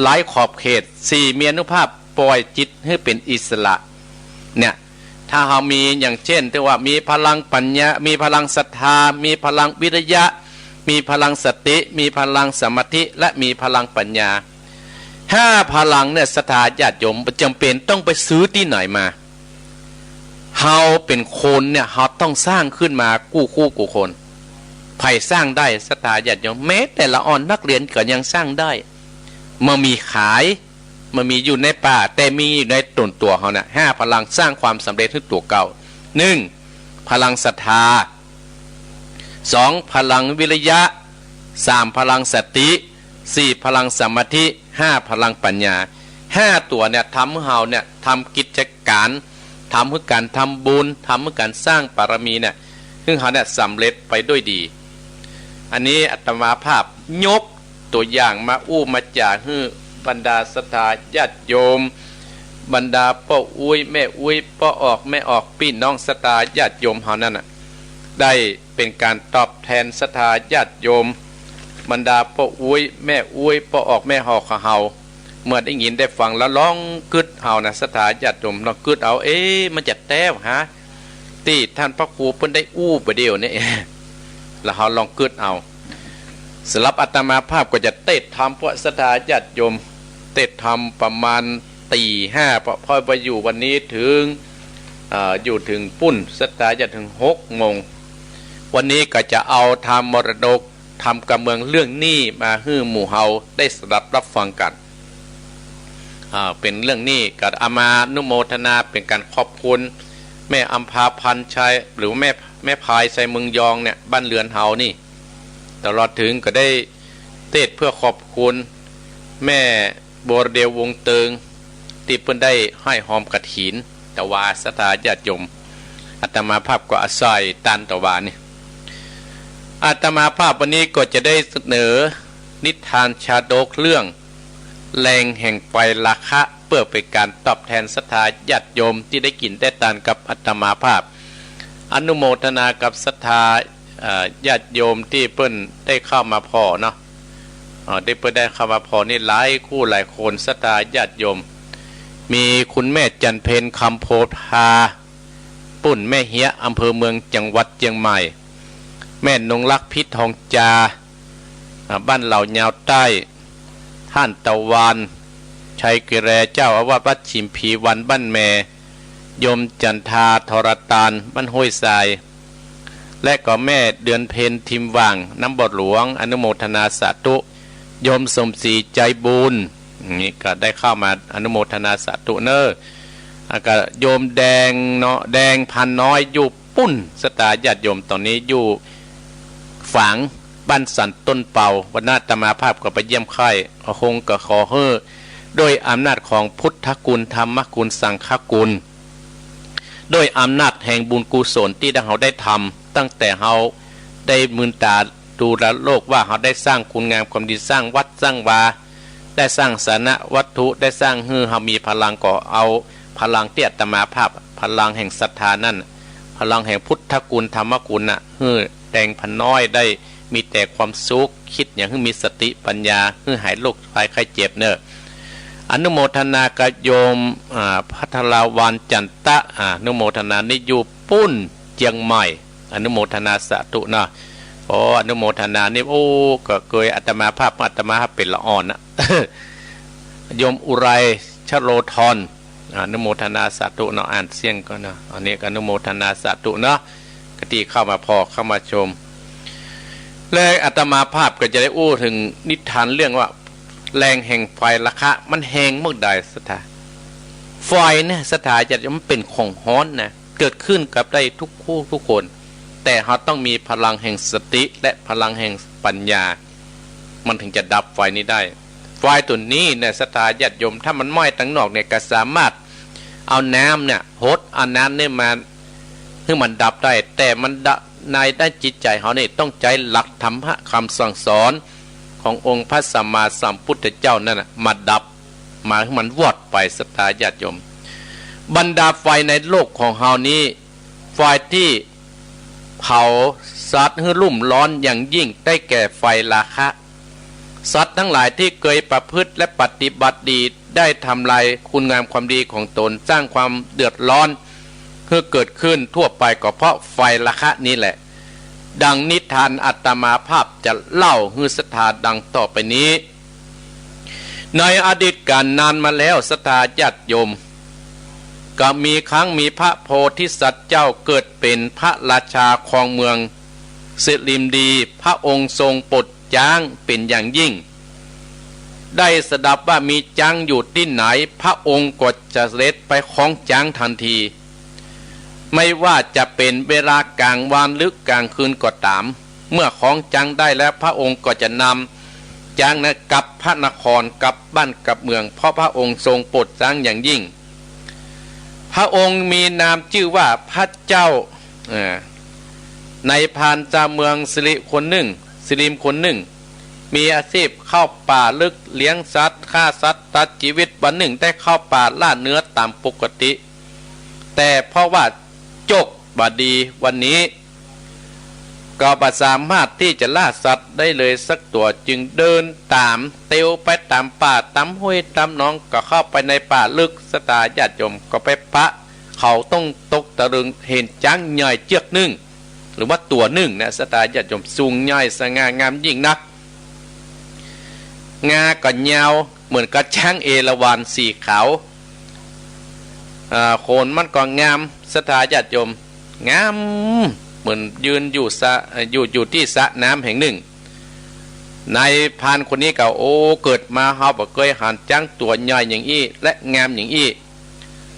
ไร้ขอบเขต สี่ มีอานุภาพปล่อยจิตหื้อเป๋นอิสระ เนี่ย ถ้าเฮามีอย่างเช่น ที่ว่ามีพลังปัญญา มีพลังศรัทธา มีพลังวิริยะ มีพลังสติ มีพลังสมาธิ และมีพลังปัญญา ห้าพลังเนี่ย ศรัทธาญาติโยม บ่จ๋ำเป๋นต้องไปซื้อตี้ไหนมา เฮาเป๋นคนเนี่ย เฮาต้องสร้างขึ้นมากู้คู่กู้คน ใผสร้างได้ ศรัทธาญาติโยม แม้แต่ละอ่อนนักเรียนก็ยังสร้างได้ บ่มีขาย บ่มีอยู่ในป่า แต่มีอยู่ในต๋นตั๋วเฮาน่ะ ห้าพลังสร้างความสำเร็จหื้อตั๋วเก่า นึ่ง พลังศรัทธา สอง พลังวิริยะ สาม พลังสติ สี่ พลังสมาธิ ห้า พลังปัญญา ห้าตั๋วเนี่ย ทำหื้อเฮาเนี่ย ทำกิจก๋าน ทำหื้อก๋านทำบุญ ทำหื้อก๋านสร้างบารมีเนี่ย หื้อเฮาเนี่ยสำเร็จไปด้วยดี อันนี้อาตมาภาพยกตั๋วอย่างมาอู้มาจ๋าหื้อบรรดาศรัทธาญาติโยม บรรดาป้ออุ๊ย แม่อุ๊ย ป้อออก แม่ออก ปี้น้องศรัทธาญาติโยมเฮานั้นน่ะ ได้เป๋นก๋านตอบแทนศรัทธาญาติโยม บรรดาป้ออุ๊ย แม่อุ๊ย ป้อออก แม่ออกของเฮา เมื่อได้ยินได้ฟังแล้วลองกึ๊ดเอานะ ศรัทธาญาติโยม ลองกึ๊ดเอา เอ๊ะ มันจะแต๊หาตี้ต้านพระครูเปิ้นได้อู้บ่าเดี่ยวนี้ แล้วเฮาลองกึ๊ดเอา สำหรับอาตมาภาพก็จะเตศน์ธรรมพวกศรัทธาญาติโยม เตศน์ธรรมประมาณตี๋ห้า เพราะ เพราะว่าอยู่วันนี้ถึง เอ่อ อยู่เถิงปุ้น ศรัทธาญาติ เถิงหกโมง วันนี้ก็จะเอาธรรมมรดก ธรรมกำเมืองเรื่องนี้มาหื้อหมู่เฮาได้สดับรับฟังกั๋น อ่า เป๋นเรื่องนี้ก็เอามาอนุโมทนาเป๋นก๋านขอบคุณ แม่อำภา พรรณชัย หรือแม่ แม่พาย ชัยเมืองยองเนี่ย บ้านเฮือนเฮานี่ ตลอดเถิงก็ได้เตศน์เพื่อขอบคุณ แม่บัวเดียว วงเติง ตี้เปิ้นได้ฮ่อยฮอมกฐิน ตะวา ศรัทธาญาติโยม อาตมาภาพก็อาศัยตานตะวานี่ อาตมาภาพวันนี้ก็จะได้เสนอนิทานชาดกเรื่องแรงแห่งไฟราคะ เปื้อเป๋นก๋านตอบแทนศรัทธาญาติโยมตี้ได้กิ๋นได้ตานกับอาตมาภาพ อนุโมทนากับศรัทธา เอ่อ ญาติโยมตี้เปิ้นได้เข้ามาผ่อเนาะ เอ่อ ตี้เปิ้นได้เข้ามาผ่อนี่หลายคู่หลายคน ศรัทธาญาติโยม มีคุณแม่จันเพ็ญ คำโพธา ปุ้นแม่เฮีย อำเภอเมือง จังหวัดเจียงใหม่ แม่นงรัก พิษทองจา อ่า บ้านเหล่ายาวใต้ ท่านตะวัน ชัยกิแร เจ้าอาวาสวัดชิมพีวัน บ้านแม่ โยมจันทา ทรตาน บ้านห้วยทราย และก็แม่เดือนเพ็ญ ทิมหว่าง น้ำบ่อหลวง อนุโมทนาสาธุ โยมสมศรี ใจบุญ นี่ก็ได้เข้ามาอนุโมทนาสาธุเน้อ แล้วก็โยมแดงเนาะ แดง พันน้อย อยู่ปุ้น ศรัทธาญาติโยม ต๋อนนี้อยู่ฝางบ้านสันต้นเปา วันนั้นอาตมาภาพก็ไปเยี่ยมไข้ ก็คงก็ขอหื้อ ด้วยอำนาจของพุทธคุณ ธรรมคุณ สังฆคุณ ด้วยอำนาจแห่งบุญกุศลตี้เฮาได้ทำ ตั้งแต่เฮาได้มืนต๋าดูแลโลกว่าเฮาได้สร้างคุณงามความดี สร้างวัดสร้างวา ได้สร้างสาธารณวัตถุ ได้สร้างหื้อเฮามีพลัง ก็เอาพลังตี้อาตมาภาพ พลังแห่งศรัทธานั้น พลังแห่งพุทธคุณ ธรรมคุณน่ะ หื้อแดง พันน้อย ได้มีแต่ความสุข คิดหยังหื้อมีสติปัญญา หื้อหายโรคภัยไข้เจ็บเน้อ อนุโมทนากับโยม อ่า ภัทราวรรณ จันตะ อ่า อนุโมทนา นี่อยู่ปุ้นเจียงใหม่ อนุโมทนาสาธุเนาะ โอ้ อนุโมทนา นี่ โอ้ ก็เกยอาตมาภาพ อาตมาภาพเป๋นละอ่อนนะ โยมอุไร ชโลธร อนุโมทนาสาธุเนาะ อ่านเสี้ยงก่อนเนาะ อันนี้ก็อนุโมทนาสาธุเนาะ ตี้เข้ามาผ่อเข้ามาชม และอาตมาภาพก็จะได้อู้เถิงนิทานเรื่องว่า แรงแห่งไฟราคะมันแฮงเมิกใด ศรัทธา ไฟเนี่ย ศรัทธาญาติโยม มันเป๋นของฮ้อนนะ เกิดขึ้นกับได้ทุกคู่ทุกคน แ แต่เฮาต้องมีพลังแห่งสติและพลังแห่งปัญญา มันถึงจะดับไฟนี้ได้ ไฟตั๋วนี้เนี่ย ศรัทธาญาติโยม ถ้ามันไหม้ตังนอกเนี่ย ก็สามารถเอาน้ำเนี่ย หดเอาน้ำเนี่ยมาหื้อมันดับได้ แต่มันดะ ในด้านจิตใจ๋เฮานี่ ต้องใจ๊หลักธรรมะกำสั่งสอนขององค์พระสัมมาสัมพุทธเจ้านั่นน่ะ มาดับ มาหื้อมันวอดไป ศรัทธาญาติโยม บรรดาไฟในโลกของเฮานี้ ไฟตี้เผาสัตว์หื้อรุ่มร้อนอย่างยิ่ง ได้แก่ไฟราคะ สัตว์ทั้งหลายที่เกยประพฤติและปฏิบัติดี ได้ทำลายคุณงามความดีของตน สร้างความเดือดร้อนหื้อเกิดขึ้นทั่วไป ก็เพราะไฟราคะนี้แหละ ดังนิทานอาตมาภาพจะเล่าหื้อศรัทธาดังต่อไปนี้ ในอดีตกาลนานมาแล้ว ศรัทธาญาติโยม ก็มีครั้งมีพระโพธิสัตว์เจ้าเกิดเป๋นพระราชาครองเมืองสิริมดี พระองค์ทรงโปรดจ๊างเป๋นอย่างยิ่ง ได้สดับว่ามีจ๊างอยู่ตี้ไหน พระองค์ก็จะเสด็จไปคล้องจ๊างทันที ไม่ว่าจะเป๋นเวลากลางวันหรือกลางคืนก็ต๋าม เมื่อคล้องจ๊างได้แล้ว พระองค์ก็จะนำจ๊างนั้นกลับพระนคร กลับบ้านกลับเมือง เพราะพระองค์ทรงโปรดจ๊างอย่างยิ่ง พระองค์มีนามจื้อว่าพระเจ้า อ่า นายพรานจาวเมืองสิริคนนึ่ง สิริมคนนึ่ง มีอาชีพเข้าป่าลึกเลี้ยงสัตว์ ฆ่าสัตว์ตัดจีวิต วันนึ่งได้เข้าป่าล่าเนื้อต๋ามปกติ แต่เพราะว่าโจคบ่ดีวันนี้ ก็บ่สามารถตี้จะล่าสัตว์ได้เลยสักตั๋ว จึงเดินต๋ามเตียวไปต๋ามป่า ต๋ามห้วย ต๋ามหนอง ก็เข้าไปในป่าลึก ศรัทธาญาติโยม ก็ไปปะเขาต้องตกตะลึง หันจ๊างใหญ่เจื้อกนึ่ง หรือว่าตั๋วนึ่งนะ ศรัทธาญาติโยม สูงใหญ่สง่างามยิ่งนัก งาก็ยาวเหมือนกับจ๊างเอราวัณ สีขาว อ่า ขนมันก็งาม ศรัทธาญาติโยม งามเหมือนยืนอยู่สระ เอ่อ อยู่ อยู่ตี้สระน้ำแห่งนึ่ง นายพรานคนนี้ก็ โอ้ เกิดมาเฮาบ่เกยหันจ๊างตั๋วใหญ่อย่างอี้และงามอย่างอี้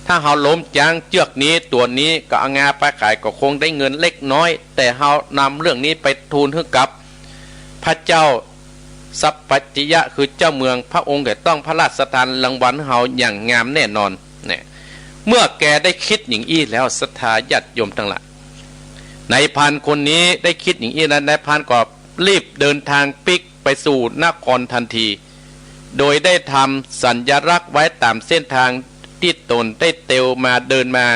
ถ้าเฮาล้มจ๊างเจื้อกนี้ตั๋วนี้ ก็เอางาไปขายก็คงได้เงินเล็กน้อย แต่เฮานำเรื่องนี้ไปทูลหื้อกับพระเจ้าสัพพัญญะ คือเจ้าเมือง พระองค์จะต้องพระราชทานรางวัลหื้อเฮาอย่างงามแน่นอน เนี่ย เมื่อแกได้กึ๊ดอย่างอี้แล้ว ศรัทธาญาติโยมตังหลาย นายพรานคนนี้ได้กึ๊ดอย่างอี้แล้ว นายพรานก็รีบเดินตางปิ๊กไปสู่นครทันที โดยได้ทำสัญลักษณ์ไว้ต๋ามเส้นตางตี้ตนได้เตียวมาเดินมา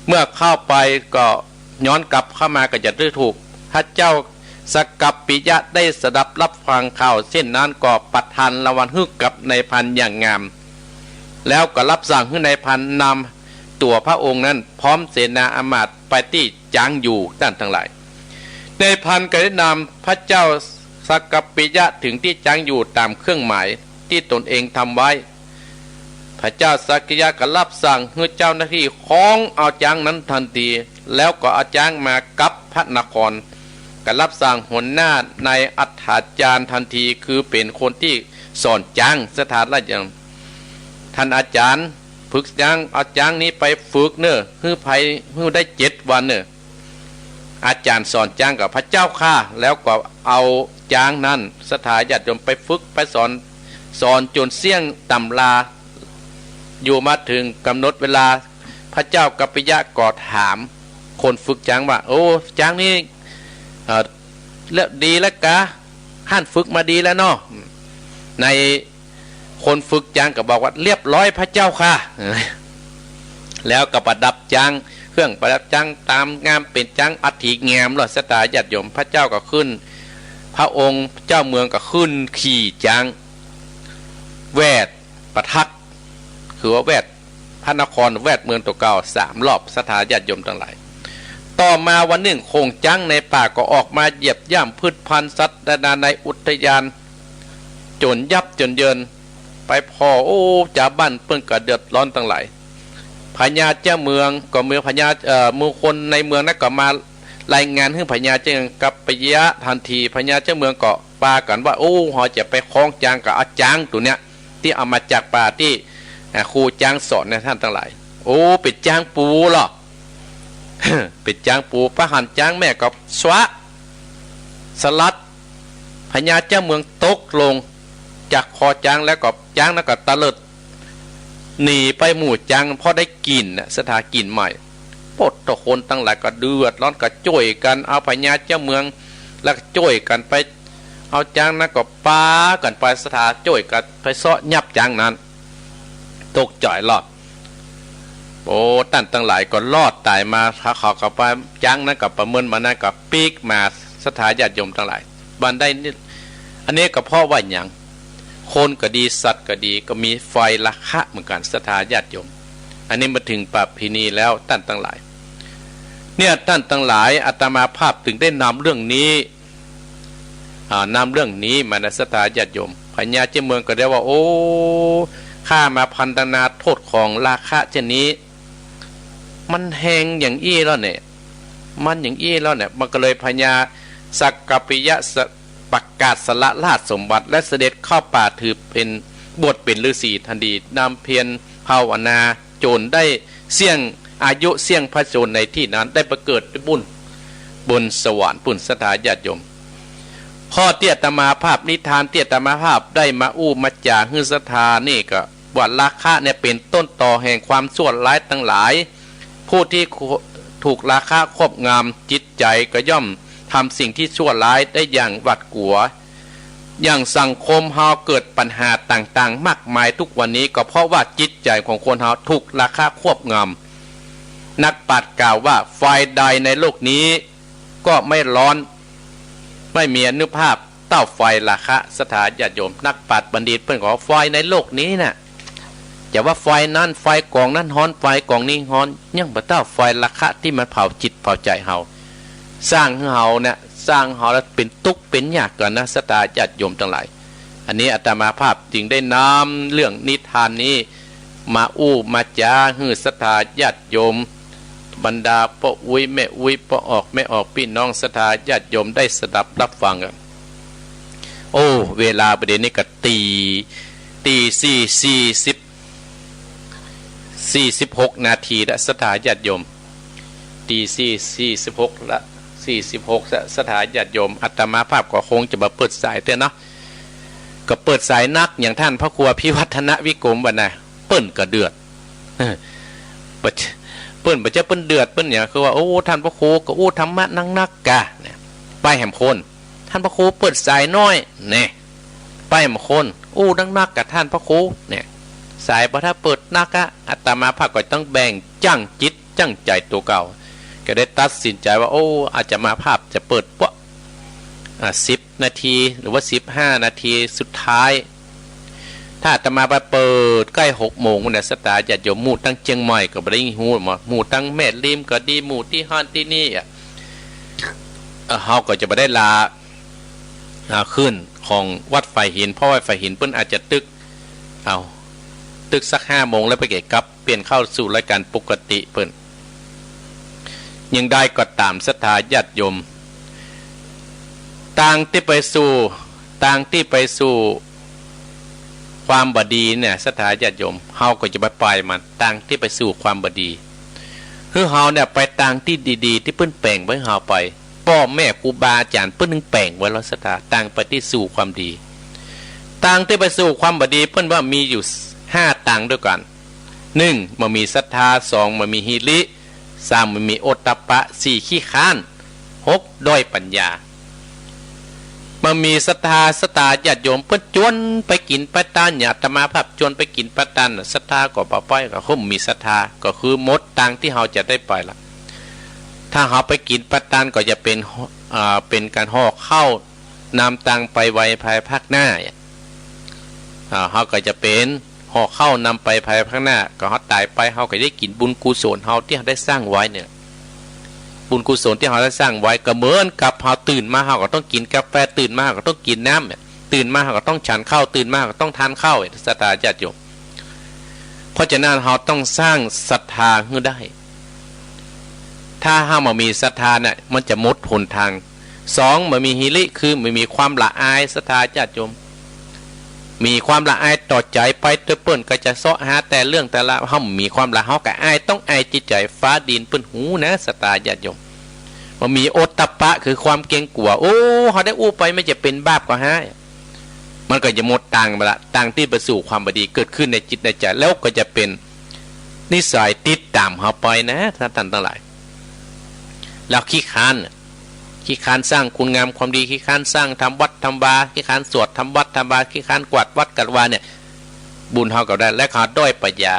เมื่อเข้าไปก็ย้อนกลับเข้ามาก็จะได้ถูก พระเจ้าสักกัปปิยะได้สดับรับฟังข่าวเช่นนั้น ก็ประทานรางวัลหื้อกับนายพรานอย่างงาม แล้วก็รับสั่งหื้อนายพรานนำตั๋วพระองค์นั้นพร้อมเสนาอามาตย์ไปตี้จ๊างอยู่ ต้านตังหลาย นายพรานก็ได้นำพระเจ้าสักกัปปิยะถึงตี้จ๊างอยู่ต๋ามเครื่องหมายตี้ตนเองทำไว้ พระเจ้าสักกัปปิยะก็รับสั่งหื้อเจ้าหน้าตี้คล้องเอาจ๊างนั้นทันที แล้วก็เอาจ๊างมากับพระนคร ก็รับสั่งหัวหน้านายอัฏฐาจารย์ทันที คือเป๋นคนตี้สอนจ๊าง ศรัทธาญาติโยม ท่านอาจารย์ ฝึกจ๊าง เอาจ๊างนี้ไปฝึกเน่อ หื้อไป หื้อได้เจ็ดวันเน่อ อาจารย์สอนจ๊างก็ พระเจ้าข้า แล้วก็เอาจ๊างนั้น ศรัทธาญาติโยม ไปฝึกไปสอน สอนจ๋นเสี้ยงตำรา อยู่มาเถิงก๋ำหนดเวลา พระเจ้ากัปปิยะก็ถามคนฝึกจ๊างว่า โอ้ จ๊างนี้ เอ่อ แล้วดีแล้วกา หันฝึกมาดีแล้วเนาะ นาย คนฝึกจ๊างก็บอกว่า เรียบร้อยพระเจ้าข้า แล้วก็ประดับจ๊าง เครื่องประดับจ๊างต๋ามงาม เป๋นจ๊างอัฐิงามลอด ศรัทธาญาติโยม พระเจ้าก็ขึ้น พระองค์เจ้าเมืองก็ขึ้นขี่จ๊าง แวดประทัก คือว่าแวดพระนคร แวดเมืองตั๋วเก่าสามรอบ ศรัทธาญาติโยมตังหลาย ต่อมาวันนึ่ง โขลงจ๊างในป่าก็ออกมาเหยียบย่ำพืชพันธุ์สัตว์นานาในอุทยาน จ๋นยับจ๋นเยิน ไปผ่อ โอ้ จาวบ้านเปิ้นก็เดือดร้อนตังหลาย พญาเจ้าเมืองก็มี พญา เอ่อ หมู่คนในเมืองนั้นก็มารายงานหื้อพญาเจ้าเมืองกัปปิยะทันที พญาเจ้าเมืองก็ปากั๋นว่า โอ้ เฮาจะไปคล้องจ๊างกับเอาจ๊างตั๋วเนี้ย ตี้เอามาจากป่าตี้ อ่า ครูจ๊างสอนนะต้านตังหลาย โอ้ เป๋นจ๊างปู๋ลอ เป๋นจ๊างปู ปะหันต์จ๊างแม่ก็สวะ สลัด พญาเจ้าเมืองตกลงจากคอจ๊างแล้วก็จ๊างนั้นก็ตะเลิดหนีไปหมู่จ๊าง เพราะได้กลิ่นน่ะ ศรัทธา กลิ่นไหม้ โป๊ด คนตังหลายก็เดือดร้อน ก็จ้วยกั๋นเอาพญาเจ้าเมือง แล้วก็จ้วยกั๋นไป เอาจ๊างนั้นก็ปากั๋นไป ศรัทธา จ้วยกั๋นไปเซาะยับจ๊างนั้น ตกใจ๋ลอด โอ้ ต้านตังหลายก็รอดต๋ายมา เขา เขาก็ไป จ๊างนั้นก็ประเมินมา นั้นก็ปิ๊กมา ศรัทธาญาติโยมตังหลาย บันไดนี่ อันนี้ก็เพราะว่าหยัง คนก็ดี สัตว์ก็ดี ก็มีไฟราคะเหมือนกั๋น ศรัทธาญาติโยม อันนี้มาเถิงประเพณีแล้ว ต้านตังหลาย เนี่ย ต้านตังหลาย อาตมาภาพจึงได้นำเรื่องนี้ อ่า นำเรื่องนี้มานะ ศรัทธาญาติโยม พญาเจ้าเมืองก็ได้ว่า โอ้ ข้ามาพรรณนาโต้ษของราคะเจ้านี้ มันแฮงอย่างอี้แล้วเนี่ย มันอย่างอี้แล้วเนี่ย มันก็เลย พญาสักกะปิยะสะ ประกาศสละราชสมบัติ และเสด็จเข้าป่าถือเป๋น บวชเป๋นฤๅษีทันที นำเพียรภาวนา จ๋นได้เสี้ยงอายุ เสี้ยงพระชนม์ในตี้นั้น ได้ไปเกิดบุญบนสวรรค์ปู้น ศรัทธาญาติโยม ข้อตี้อาตมาภาพ นิทานตี้อาตมาภาพได้มาอู้มาจ๋าหื้อศรัทธานี่ก็ว่า ราคะเนี่ยเป๋นต้นตอแห่งความชั่วร้ายตังหลาย ผู้ตี้ถูกราคะครอบงำจิตใจ๋ก็ย่อมทำสิ่งตี้ชั่วร้ายได้อย่างหวาดกลัว อย่างสังคมเฮาเกิดปัญหาต่างๆ มากมายทุกวันนี้ ก็เพราะว่าจิตใจ๋ของคนเฮาถูกราคะครอบงำ นักปราชญ์กล่าวว่า ไฟใดในโลกนี้ก็ไม่ร้อน ไม่มีอานุภาพเต้าไฟราคะ ศรัทธาญาติโยม นักปราชญ์บัณฑิตเปิ้นก็ว่า ไฟในโลกนี้น่ะ จะว่าไฟนั้น ไฟก๋องนั้นฮ้อน ไฟก๋องนี้ฮ้อน ยังบ่เต้าไฟราคะตี้มันเผาจิตเผาใจ๋เฮา สร้างหื้อเฮาเนี่ย สร้างเฮาแล้วเป๋นตุ๊กข์เป๋นยากกั๋นนะ ศรัทธาญาติโยมตังหลาย อันนี้อาตมาภาพจึงได้นำเรื่องนิทานนี้มาอู้มาจ๋าหื้อศรัทธาญาติโยม บรรดาป้ออุ๊ยแม่อุ๊ย ป้อออกแม่ออก ปี้น้องศรัทธาญาติโยมได้สดับรับฟังอะ โอ้ เวลาบ่าเดี่ยวนี้ก็ตี๋ ตี๋สี่ สี่สิบ สี่สิบหกนาทีละ ศรัทธาญาติโยม ตี๋สี่ สี่สิบหกละ สี่สิบหกละ ศรัทธาญาติโยม อาตมาภาพก็คงจะบ่เปิดสายเตื้อเนาะ ก็เปิดสายนัก อย่างต้านพระครูอภิวัฒนวิกรมว่านะ เปิ้นก็เดือด เปิ้น เปิ้นบ่ใจ้เปิ้นเดือด เปิ้นหยัง คือว่า โอ้ ต้านพระครูก็อู้ธรรมะนักๆ ก่า เนี่ย ไปแหมคน ต้านพระครูเปิดสายน้อย เนี่ย ไปแหมคน อู้นักๆ ก่าต้านพระครู เนี่ย สายบ่ถ้าเปิดนักอะ อาตมาภาพก็ต้องแบ่งจั้งจิตจั้งใจ๋ตั๋วเก่า ก็ได้ตัดสินใจ๋ว่า โอ้ อาตมาภาพจะเปิดเปาะ อ่า สิบนาที หรือว่าสิบห้านาทีสุดท้าย ถ้าอาตมาไปเปิดใก้หกโมงเนี่ย ศรัทธาญาติโยมหมู่ตังเจียงใหม่ก็บ่ได้ฮู้ หมู่ตังแม่ริมก็ดี หมู่ตี้หั้นตี้นี่อะ เอ่อ เฮาก็จะบ่ได้ลา อ่า ขึ้นของวัดฝายหิน เพราะวัดฝายหินเปิ้นอาจจะตึก เอา ตึกสักห้าโมงแล้วไปเก๋กลับ เปลี่ยนเข้าสู่รายการปกติเปิ้น อย่างใดก็ต๋าม ศรัทธาญาติโยม ตางตี้ไปสู่ ตางตี้ไปสู่ความบ่ดีเนี่ย ศรัทธาญาติโยม เฮาก็จะบ่ไปมัน ตางตี้ไปสู่ความบ่ดี หื้อเฮาเนี่ยไปตางตี้ดีๆ ตี้เปิ้นแป๋งไว้หื้อเฮาไป ป้อแม่ครูบาอาจ๋ารย์เปิ้นนึ่งแป๋งไว้แล้ว ศรัทธา ตางไปตี้สู่ความดี ตางตี้ไปสู่ความบ่ดีเปิ้นว่ามีอยู่ห้าตางด้วยกั๋น นึ่ง บ่มีศรัทธา สอง บ่มีหิริ สาม บ่มีโอตตัปปะ สี่ ขี้คร้าน หก ด้อยปัญญา บ่มีศรัทธา ศรัทธาญาติโยมเปิ้นจวนไปกิ๋นปาตาน อย่างอาตมาภาพจวนไปกิ๋นปาตาน ศรัทธาก็บ่ไป ก็คือบ่มีศรัทธา ก็คือหมดตางตี้เฮาจะได้ไปละ ถ้าเฮาไปกิ๋นปาตานก็จะเป๋น อ่า เป๋นก๋านห่อข้าวนำตางไปไว้ภายภาคหน้า อ่า เฮาก็จะเป๋นห่อข้าวนำไปภายภาคหน้า ก็เฮาต๋ายไป เฮาก็ได้กิ๋นบุญกุศลเฮาตี้เฮาได้สร้างไว้เนี่ย บุญกุศลตี้เฮาได้สร้างไว้ ก็เหมือนกับเฮาตื่นมา เฮาก็ต้องกิ๋นกาแฟ ตื่นมา เฮาก็ต้องกิ๋นน้ำเนี่ย ตื่นมา เฮาก็ต้องฉันข้าว ตื่นมา เฮาก็ต้องทานข้าวเนี่ย ศรัทธาญาติโยม เพราะฉะนั้นเฮาต้องสร้างศรัทธาหื้อได้ ถ้าเฮาบ่มีศรัทธาเนี่ย มันจะหมดหนตาง สอง บ่มีหิริ คือบ่มีความละอาย ศรัทธาญาติโยม มีความละอายต่อใจ๋ไป เปิ้นก็จะเซาะหาแต่เรื่องแต่ราว เฮามีความละ เฮาก็อาย ต้องอายจิตใจ๋ ฟ้าดินเปิ้นฮู้นะ ศรัทธาญาติโยม บ่มีโอตตัปปะ คือความเกรงกั๋ว โอ้ เฮาได้อู้ไป มันจะเป๋นบาปก่อฮ้าย มันก็จะหมดตางไปละ ตางตี้ไปสู่ความบ่ดีเกิดขึ้นในจิตในใจ๋ แล้วก็จะเป๋นนิสัยติดต๋ามเฮาไปนะ ท่านตังหลาย แล้วขี้คร้าน ขี้คร้านสร้างคุณงามความดี ขี้คร้านสร้างทำวัดทำวา ขี้คร้านสวดทำวัดทำวา ขี้คร้านกวาดวัดกวาดวาเนี่ย บุญเฮาก็ได้ และเฮาด้อยปัญญา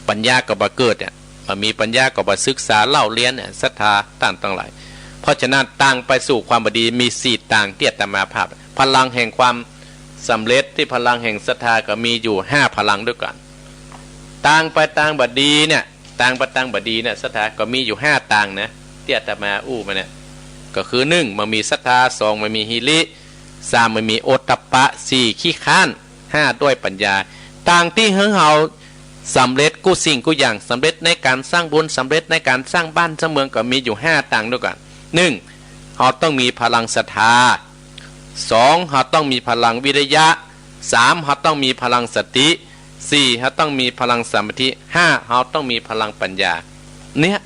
ปัญญาก็บ่เกิดเนี่ย บ่มีปัญญาก็บ่ศึกษาเล่าเรียนเนี่ย ศรัทธาต้านตังหลาย เพราะฉะนั้นตางไปสู่ความบ่ดีมีสี่ตางตี้อาตมาภาพ พลังแห่งความสำเร็จตี้พลังแห่งศรัทธาก็มีอยู่ห้าพลังด้วยกั๋น ตางไปตางบ่ดีเนี่ย ตางไปตางบ่ดีเนี่ย ศรัทธาก็มีอยู่ห้าตางนะ ตี้อาตมาอู้มาเนี่ย ก็คือ หนึ่ง บ่มีศรัทธา สอง บ่มีหิริ สาม บ่มีโอตตัปปะ สี่ ขี้คร้าน ห้า ด้อยปัญญา ตางตี้หื้อเฮาสำเร็จกู้สิ่งกู้อย่าง สำเร็จในก๋านสร้างบุญ สำเร็จในก๋านสร้างบ้านสร้างเมือง ก็มีอยู่ห้าตางด้วยกั๋น หนึ่ง เฮาต้องมีพลังศรัทธา สอง เฮาต้องมีพลังวิริยะ สาม เฮาต้องมีพลังสติ สี่ เฮาต้องมีพลังสมาธิ ห้า เฮาต้องมีพลังปัญญา เนี่ย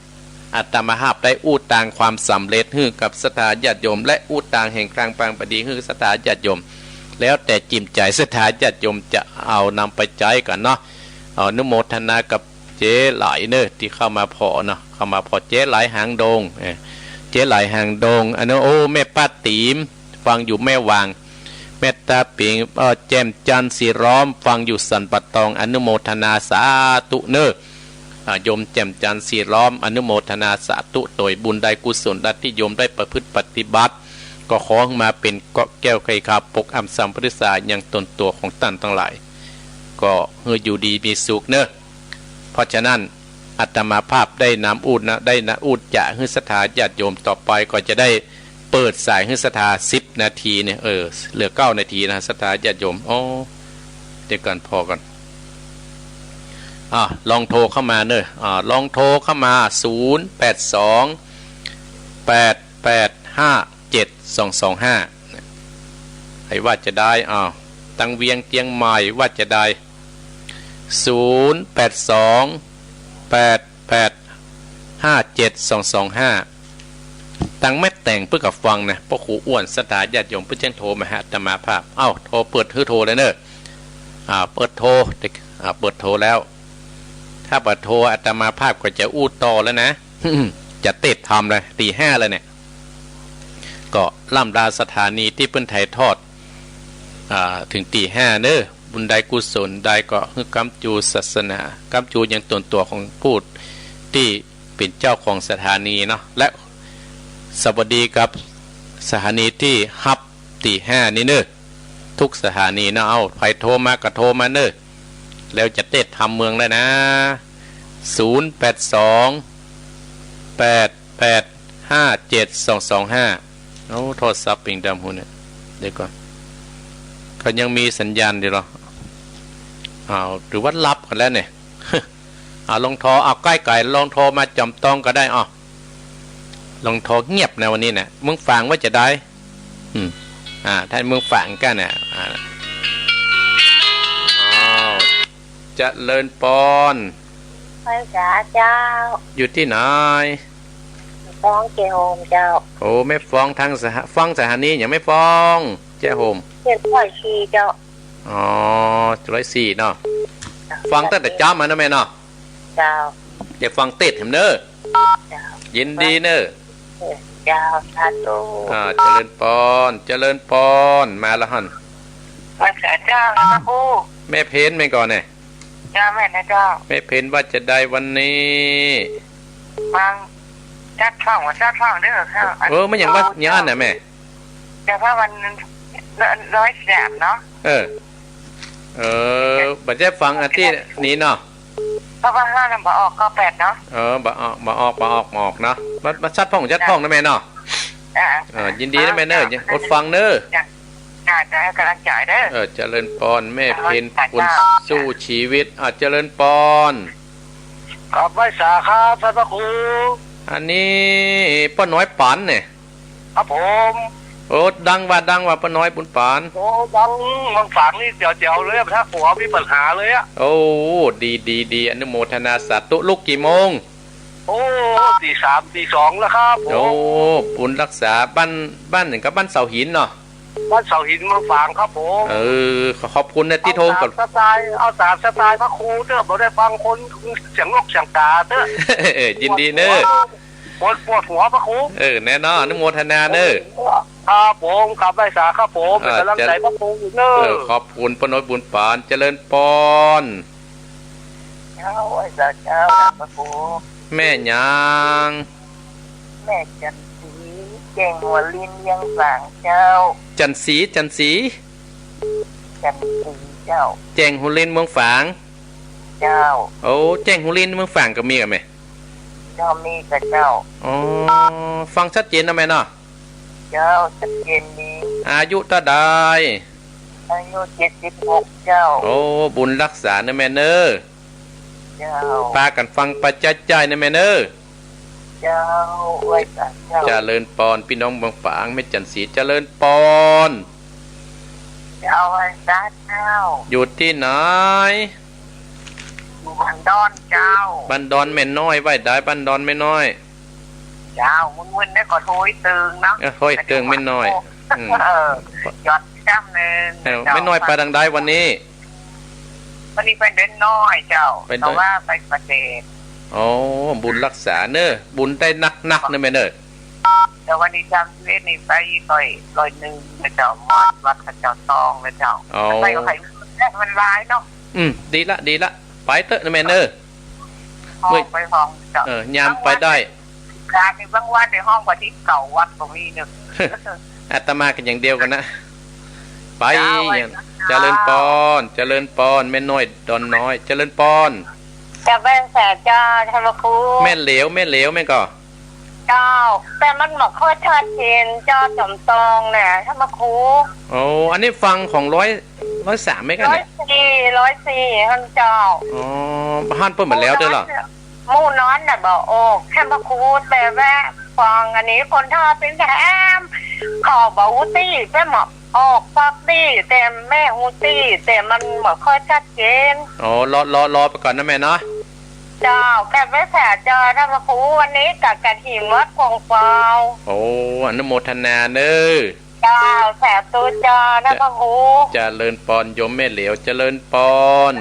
อาตมาภาพได้อู้ตางความสำเร็จหื้อกับศรัทธาญาติโยม และอู้ตางแห่งความปางบ่ดีหื้อศรัทธาญาติโยม แล้วแต่จิตใจ๋ศรัทธาญาติโยมจะเอานำไปใจ๊กั๋นเนาะ อนุโมทนากับเจ๊ไหลเน่อ ตี้เข้ามาผ่อเนาะ เข้ามาผ่อ เจ๊ไหลหางดง เอ่อ เจ๊ไหลหางดง อนุ โอ้ แม่ป้าตี๋ม ฟังอยู่แม่วาง แม่ต๋าปิ๋ง เอ่อ แจ่มจันทร์สีล้อม ฟังอยู่สันป่าตอง อนุโมทนาสาธุเน่อ อ่า โยมแจ่มจันทร์สีล้อม อนุโมทนาสาธุโตย บุญใดกุศลใดตี้โยมได้ประพฤติปฏิบัติ ก็ขอหื้อมาเป๋นเกราะแก้วไขคา ปกอำสัมปติสายังตนตั๋วของต้านตังหลาย ก็หื้ออยู่ดีมีสุขเน่อ เพราะฉะนั้นอาตมาภาพได้นำอู้นะ ได้นะ อู้จ๋าหื้อศรัทธาญาติโยม ต่อไปก็จะได้เปิดสายหื้อศรัทธาสิบนาทีเนี่ย เออ เหลือเก้านาทีนะ ศรัทธาญาติโยม อ๋อ เดี๋ยวก่อน ผ่อก่อน อ่า ลองโทรเข้ามาเน่อ อ่า ลองโทรเข้ามา ศูนย์ แปด สอง แปด แปด ห้า เจ็ด สอง สอง ห้า ใผว่าจะได้ อ้าว ตังเวียงเจียงใหม่ว่าจะได้ ศูนย์ แปด สอง แปด แปด ห้า เจ็ด สอง สอง ห้า ตังแม่แต๋งเปิ้นก็ฟังนะ ป้อครูอ้วน ศรัทธาญาติโยม เปิ้นจึงโทรมาหาอาตมาภาพ เอ้า โทร เปิดหื้อโทรเลยเน่อ อ่า เปิดโทร เด็ก อ่า เปิดโทรแล้ว ถ้าบ่โทรอาตมาภาพก็จะอู้ต่อแล้วนะ จะเต๊ดทำเลย ตี๋ห้าแล้วเนี่ย ก็ล่ำลาสถานีตี้เปิ้นถ่ายทอด อ่า เถิงตี๋ห้าเน่อ บุญใดกุศลใดก็หื้อก้ำจูศาสนา ก้ำจูยังตนตั๋วของผู้ตี้เป๋นเจ้าของสถานีเนาะ และสวัสดีกับสถานีตี้ฮับ ตี๋ห้านี่เน่อ ทุกสถานีเนาะ เอ้า ใผโทรมาก็โทรมาเน่อ แล้วจะเต๊ดทำเมืองแล้วนะ ศูนย์ แปด สอง แปด แปด ห้า เจ็ด สอง สอง ห้า โอ้ โทรศัพท์ปิงดำหูเนี่ย เดี๋ยวก่อน เขายังมีสัญญาณอยู่เหรอ อ้าว หรือว่าหลับกั๋นแล้วเนี่ย เอาลองโทร เอาใก้ไก๋ลองโทรมาจ่อมตองก็ได้ อ้าว ลองโทรเงียบนะวันนี้นะ เมืองฝางว่าจะได้ อืม อ่า ถ้าเมืองฝางกั๋นน่ะ อ่า อ้าว เจริญปอน พระจ๋าเจ้า อยู่ตี้ไหน ฟองเจ๊โฮมเจ้า โอ้ แม่ฟองทางสห- ฟังสถานีหยัง แม่ฟอง เจ๊โฮม เจ็ดร้อยสี่เจ้า อ๋อ เจ็ดร้อยสี่เนาะ ฟังตั้งแต่เจ๊ามาเนาะแม่เนาะ เจ้า จะฟังเต๊ดแหมเน่อ เจ้า ยินดีเน่อ เจ้า สาธุ อ่า เจริญปอน เจริญปอน มาละหัน พระจ๋าเจ้า พระครู แม่เพ็ญแม่นก่อเนี่ย เจ้า แม่นนะเจ้า แม่เพ็ญว่าจะได้วันนี้ ฟัง จัดฟังว่าจัดฟังเด้อเจ้า เออ มันหยังว่า หยังอั้นน่ะแม่ แต่ว่าวันร้อยสามเนาะ เออ เออ บ่ได้ฟังอาทิตย์นี้เนาะ เพราะว่าห้านั้นบ่ออกเก้าแปดเนาะ เออ บ่ออก บ่ออก บ่ออก บ่ออกเนาะ มา มาจัดพ่อง จัดพ่องนะแม่เนาะ อ่า เออ ยินดีนะแม่เน่อ จ้ะ อดฟังเน่อ จ้ะ จ้ะ จ้ะ ให้กำลังใจเด้อ เออ เจริญปอน แม่เพ็ญ จ้ะ บุญสู้ชีวิต อ่า เจริญปอน ขอบไหว้สาครับ ท่านพระครู อันนี้ป้าน้อยปันเนี่ย ครับผม โอ้ ดังว่า ดังว่า ป้าน้อยบุญปาน โอ้ ดัง เมืองฝางนี่แจ๋วๆ เลยอะ ถ้าหัวมีปัญหาเลยอะ โอ้ ดี ดี ดี อนุโมทนาสาธุ ลุกกี่โมง โอ้ ตีสาม ตีสองแล้วครับผม โอ้ บุญรักษา บ้าน บ้านหนึ่งกับบ้านเสาหินเนาะ บ้านเสาหินเมืองฝางครับผม เออ ขอขอบคุณนะตี้โทรก่อน เอาต๋ามสไตล์ เอาต๋ามสไตล์พระครูเต๊อะ บ่ได้ฟังคนเสียงนกเสียงกาเต๊อะ เออ ยินดีเน้อ ปวดหัว ปวด ปวดหัวพระครู เออ แน่นอน อนุโมทนาเน้อ ครับผม ครับ ไหว้สาครับผม เออ เป๋นก๋ำลังใจ๋พระครูอยู่เน้อ เออ ขอบคุณป้าน้อยบุญปาน เจริญปอน เจ้า ไหว้สาเจ้า พระครู แม่หยัง แม่จันทร์ศรี แจ้งหัวลินเวียงฝางเจ้า จันทร์ศรี จันทร์ศรี จันทร์ศรีเจ้า แจ้งหัวลินเมืองฝาง เจ้า โอ้ แจ้งหัวลินเมืองฝางก็มีก่อแม่ เจ้า มีก่อเจ้า อ๋อ ฟังชัดเจนนะแม่เนาะ เจ้า ชัดเจนดี อายุเต้าใด อายุเจ็ดสิบหกเจ้า โอ้ บุญรักษาเน้อแม่เน้อ เจ้า ปากั๋นฟังไปใจ๊ๆ เน้อแม่เน้อ เจ้า ไหว้สาเจ้า เจริญปอน ปี้น้องเมืองฝาง แม่จันทร์ศรี เจริญปอน เจ้า ไหว้สาเจ้า อยู่ตี้ไหน อยู่บ้านดอนเจ้า บ้านดอนแม่น้อย ไหว้ได้บ้านดอนแม่น้อย เจ้า มึนๆ เนี่ยก็โทรตึงเนาะ เออ โทรตึงแม่น้อย อืม เออ จอดจ้ำหนึ่ง เออ เจ้า แม่น้อยไปตางใดวันนี้ วันนี้ไปเดินน้อยเจ้า ไปเดิน แต่ว่าไปเกษตร อ๋อ บุญรักษาเน้อ บุญได้นักๆ เน้อแม่เน้อ แต่วันนี้จำสิบเอ็ดนี่ไปร้อย ร้อยหนึ่งนะเจ้า วัด วัดเขาเจ้าตองนะเจ้า อ๋อ ไปก็ไป มันหลายเนาะ อืม ดีละ ดีละ ไปเต๊อะเน้อแม่เน้อ ห้องไปห้องเจ้า เออ ยามไปได้ บางวัน บางวันในห้องกว่าตี้เก่าวัดก็มีเน้อ อาตมาก็อย่างเดียวกั๋นนะ ไป เจ้า อย่าง เจ้า เจริญปอน เจริญปอน แม่น้อยดอนน้อย เจริญปอน เจ้า ไหว้สาเจ้า ท่านพระครู แม่เหลียว แม่เหลียว แม่นก่อ เจ้า แต่มันบ่ค่อยชัดเจนเจ้า จอมตองเนี่ย ท่านพระครู โอ้ อันนี้ฟังของร้อย ร้อยสาม แม่นก่อ ร้อยสี่ ร้อยสี่ ท่านเจ้า อ๋อ บ่หันเปิ้นหมดแล้วเด้อเหรอ หมู่นอนน่ะบ่ออก ท่านพระครู แต่ว่าฟังอันนี้คนทอดเป็นแถม เขาบ่ฮู้ตี้ แต่หมอออกปากตี้ แต่แม่ฮู้ตี้ แต่มันบ่ค่อยชัดเจน อ๋อ รอ รอ รอไปก่อนนะแม่เนาะ เจ้า กราบไหว้สาเจ้า ท่านพระครู วันนี้ก็กฐินวัดขวงเปา โอ้ อนุโมทนาเน้อ เจ้า สาธุเจ้า ท่านพระครู เจริญปอน โยมแม่เหลียว เจริญปอน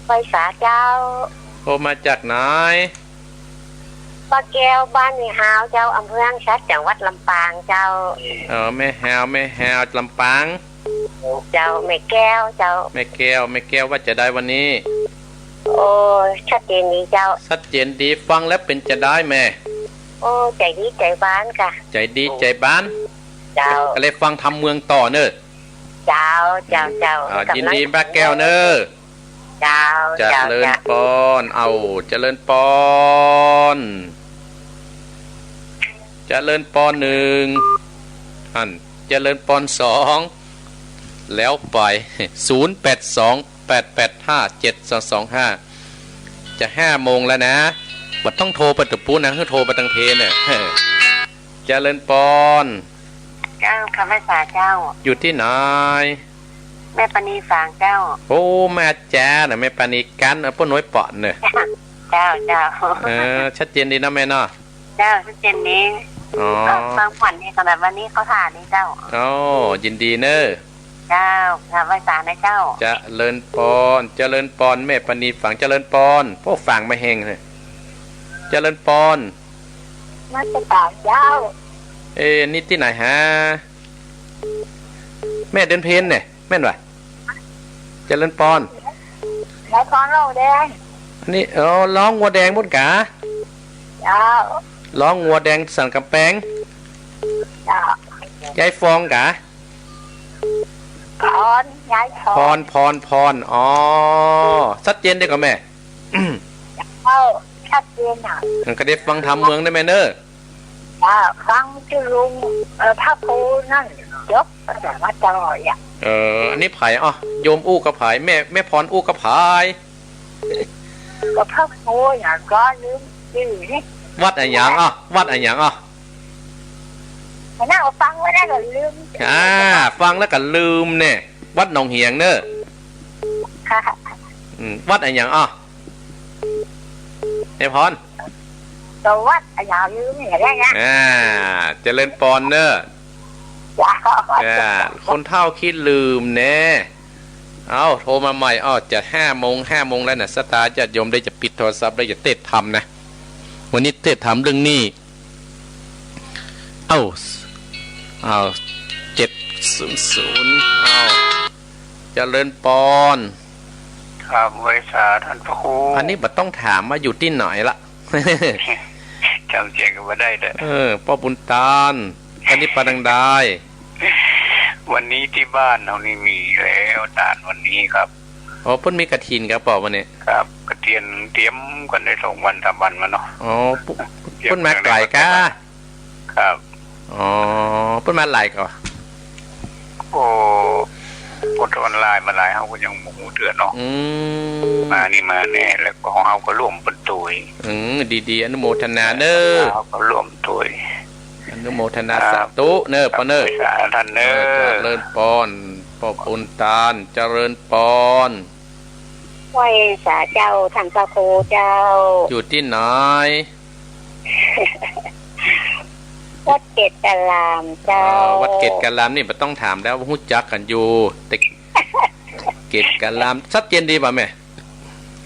ไหว้สาเจ้า โทรมาจากไหน ป้าแก้ว บ้านแม่ฮาวเจ้า อำเภอห้างฉัตร จังหวัดลำปางเจ้า เออ แม่ฮาว แม่ฮาว ลำปาง เจ้า แม่แก้วเจ้า แม่แก้ว แม่แก้ว ว่าจะใดวันนี้ โอ้ ชัดเจนดีเจ้า ชัดเจนดี ฟังแล้วเป๋นจะใดแม่ โอ้ ใจ๋ดีใจ๋บานก่ะ ใจ๋ดีใจ๋บาน เจ้า ก็เลยฟังธรรมเมืองต่อเน้อ เจ้า เจ้า เจ้า อ่า ยินดีป้าแก้วเน้อ เจ้า เจ้า เจริญปอน เอ้า เจริญปอน เจริญปอนหนึ่ง อัน เจริญปอนสอง แล้วไป ศูนย์แปดสอง แปดแปดห้า เจ็ดสองสองห้า จะห้าโมงแล้วนะ บ่ต้องโทรไปตะปู๊นะ หื้อโทรไปตางเพนเนี่ย เจริญปอน เจ้า กราบไหว้สาเจ้า อยู่ตี้ไหน แม่ปานีฝางเจ้า โอ้ แม่จ๋าน่ะ แม่ปานีกั๋น เอาป้าน้อยปอนเน้อ เจ้า เจ้า เออ ชัดเจนดีเนาะแม่เนาะ เจ้า ชัดเจนดี อ๋อ ก็ฟังผ่อนดีสำหรับวันนี้เขาถ่ายดีเจ้า อ๋อ ยินดีเน้อ เจ้า กราบไหว้สานะเจ้า เจริญปอน เจริญปอน แม่ปานีฝาง เจริญปอน พวกฝางมาแฮงเลย เจริญปอน นมัสก๋านเจ้า เอ๊ะ นี่ตี้ไหนฮะ แม่เดือนเพ็ญเนี่ย แม่นบ่ เจริญปอน นายพรร้องแดง อันนี้ อ๋อ ร้องงัวแดงปุ้นก๋า เจ้า ร้องงัวแดงสันก๋ำแปง เจ้า ยายฟองก๋า พร ยายพร พร พร พร อ๋อ ชัดเจนดีก่อแม่ เจ้า ชัดเจนน่ะ มันก็ได้ฟังธรรมเมืองได้แม่เน้อ จ้า ฟังตี้ลุง เอ่อ พระครูนั่น จบตั้งแต่วัดตลอดอ่ะ เออ อันนี้ไผ อ๋อ โยมอู้กับไผ แม่ แม่พรอู้กับไผ ก็พระครูอย่างก็ลืมชื่อนี่ วัดอะหยัง อ๋อ วัดอะหยัง อ๋อ หัวหน้าก็ฟังไว้แล้วก็ลืม อ่า ฟังแล้วก็ลืมเนี่ย วัดหนองเหียงเนอะ ค่ะ อืม วัดอะหยังอ้อ แม่พร ก็วัดอะหยังลืมเนี่ยได้นะ อ่า เจริญปอนเนอะ จ้า อ่า คนเฒ่าขี้ลืมแน่ เอ้า โทรมาใหม่ อ้อ จะห้าโมง ห้าโมงแล้วน่ะ ศรัทธาญาติโยมได้จะปิดโทรศัพท์ ได้จะเทศน์ธรรมนะ วันนี้เทศน์ธรรมเรื่องนี้ เอ้า เอ้า เจ็ดศูนย์ศูนย์ เอ้า เจริญปอน ครับ ไหว้สาท่านพระครู อันนี้บ่ต้องถามว่าอยู่ตี้ไหนละ จำเสียงก็บ่ได้เด้อ เออ ป้อบุญตาน อันนี้ปาดังดาย วันนี้ตี้บ้านเฮานี่มีแล้วตานวันนี้ครับ อ๋อ เปิ้นมีกฐินครับป้อวันนี้ ครับ กฐินเตรียมกั๋นได้สองวันสามวันมาเนาะ อ๋อ เปิ้น เปิ้นมาไก๋ก้า ครับ อ๋อ เปิ้นมาหลายก่อ ก็ ก็ออนไลน์มาหลาย เฮาก็ยังบ่ฮู้เตื้อเนาะ อืม มานี่มาแน่ แล้วก็ของเฮาก็ร่วมเปิ้นตวย อืม ดีๆ อนุโมทนาเนอะ เฮาก็ร่วมตวย อนุโมทนา ครับ สาธุเนอะ ป้อเนอะ สาธุท่านเนอะ เออ เจริญปอน ป้อบุญตาน เจริญปอน ไหว้สาเจ้าท่านพระครูเจ้า อยู่ตี้ไหน วัดเกตการามเจ้า อ๋อ วัดเกตการามนี่บ่ต้องถามแล้ว ฮู้จักกั๋นอยู่ แต่ เกตการาม ชัดเจนดีป่ะแม่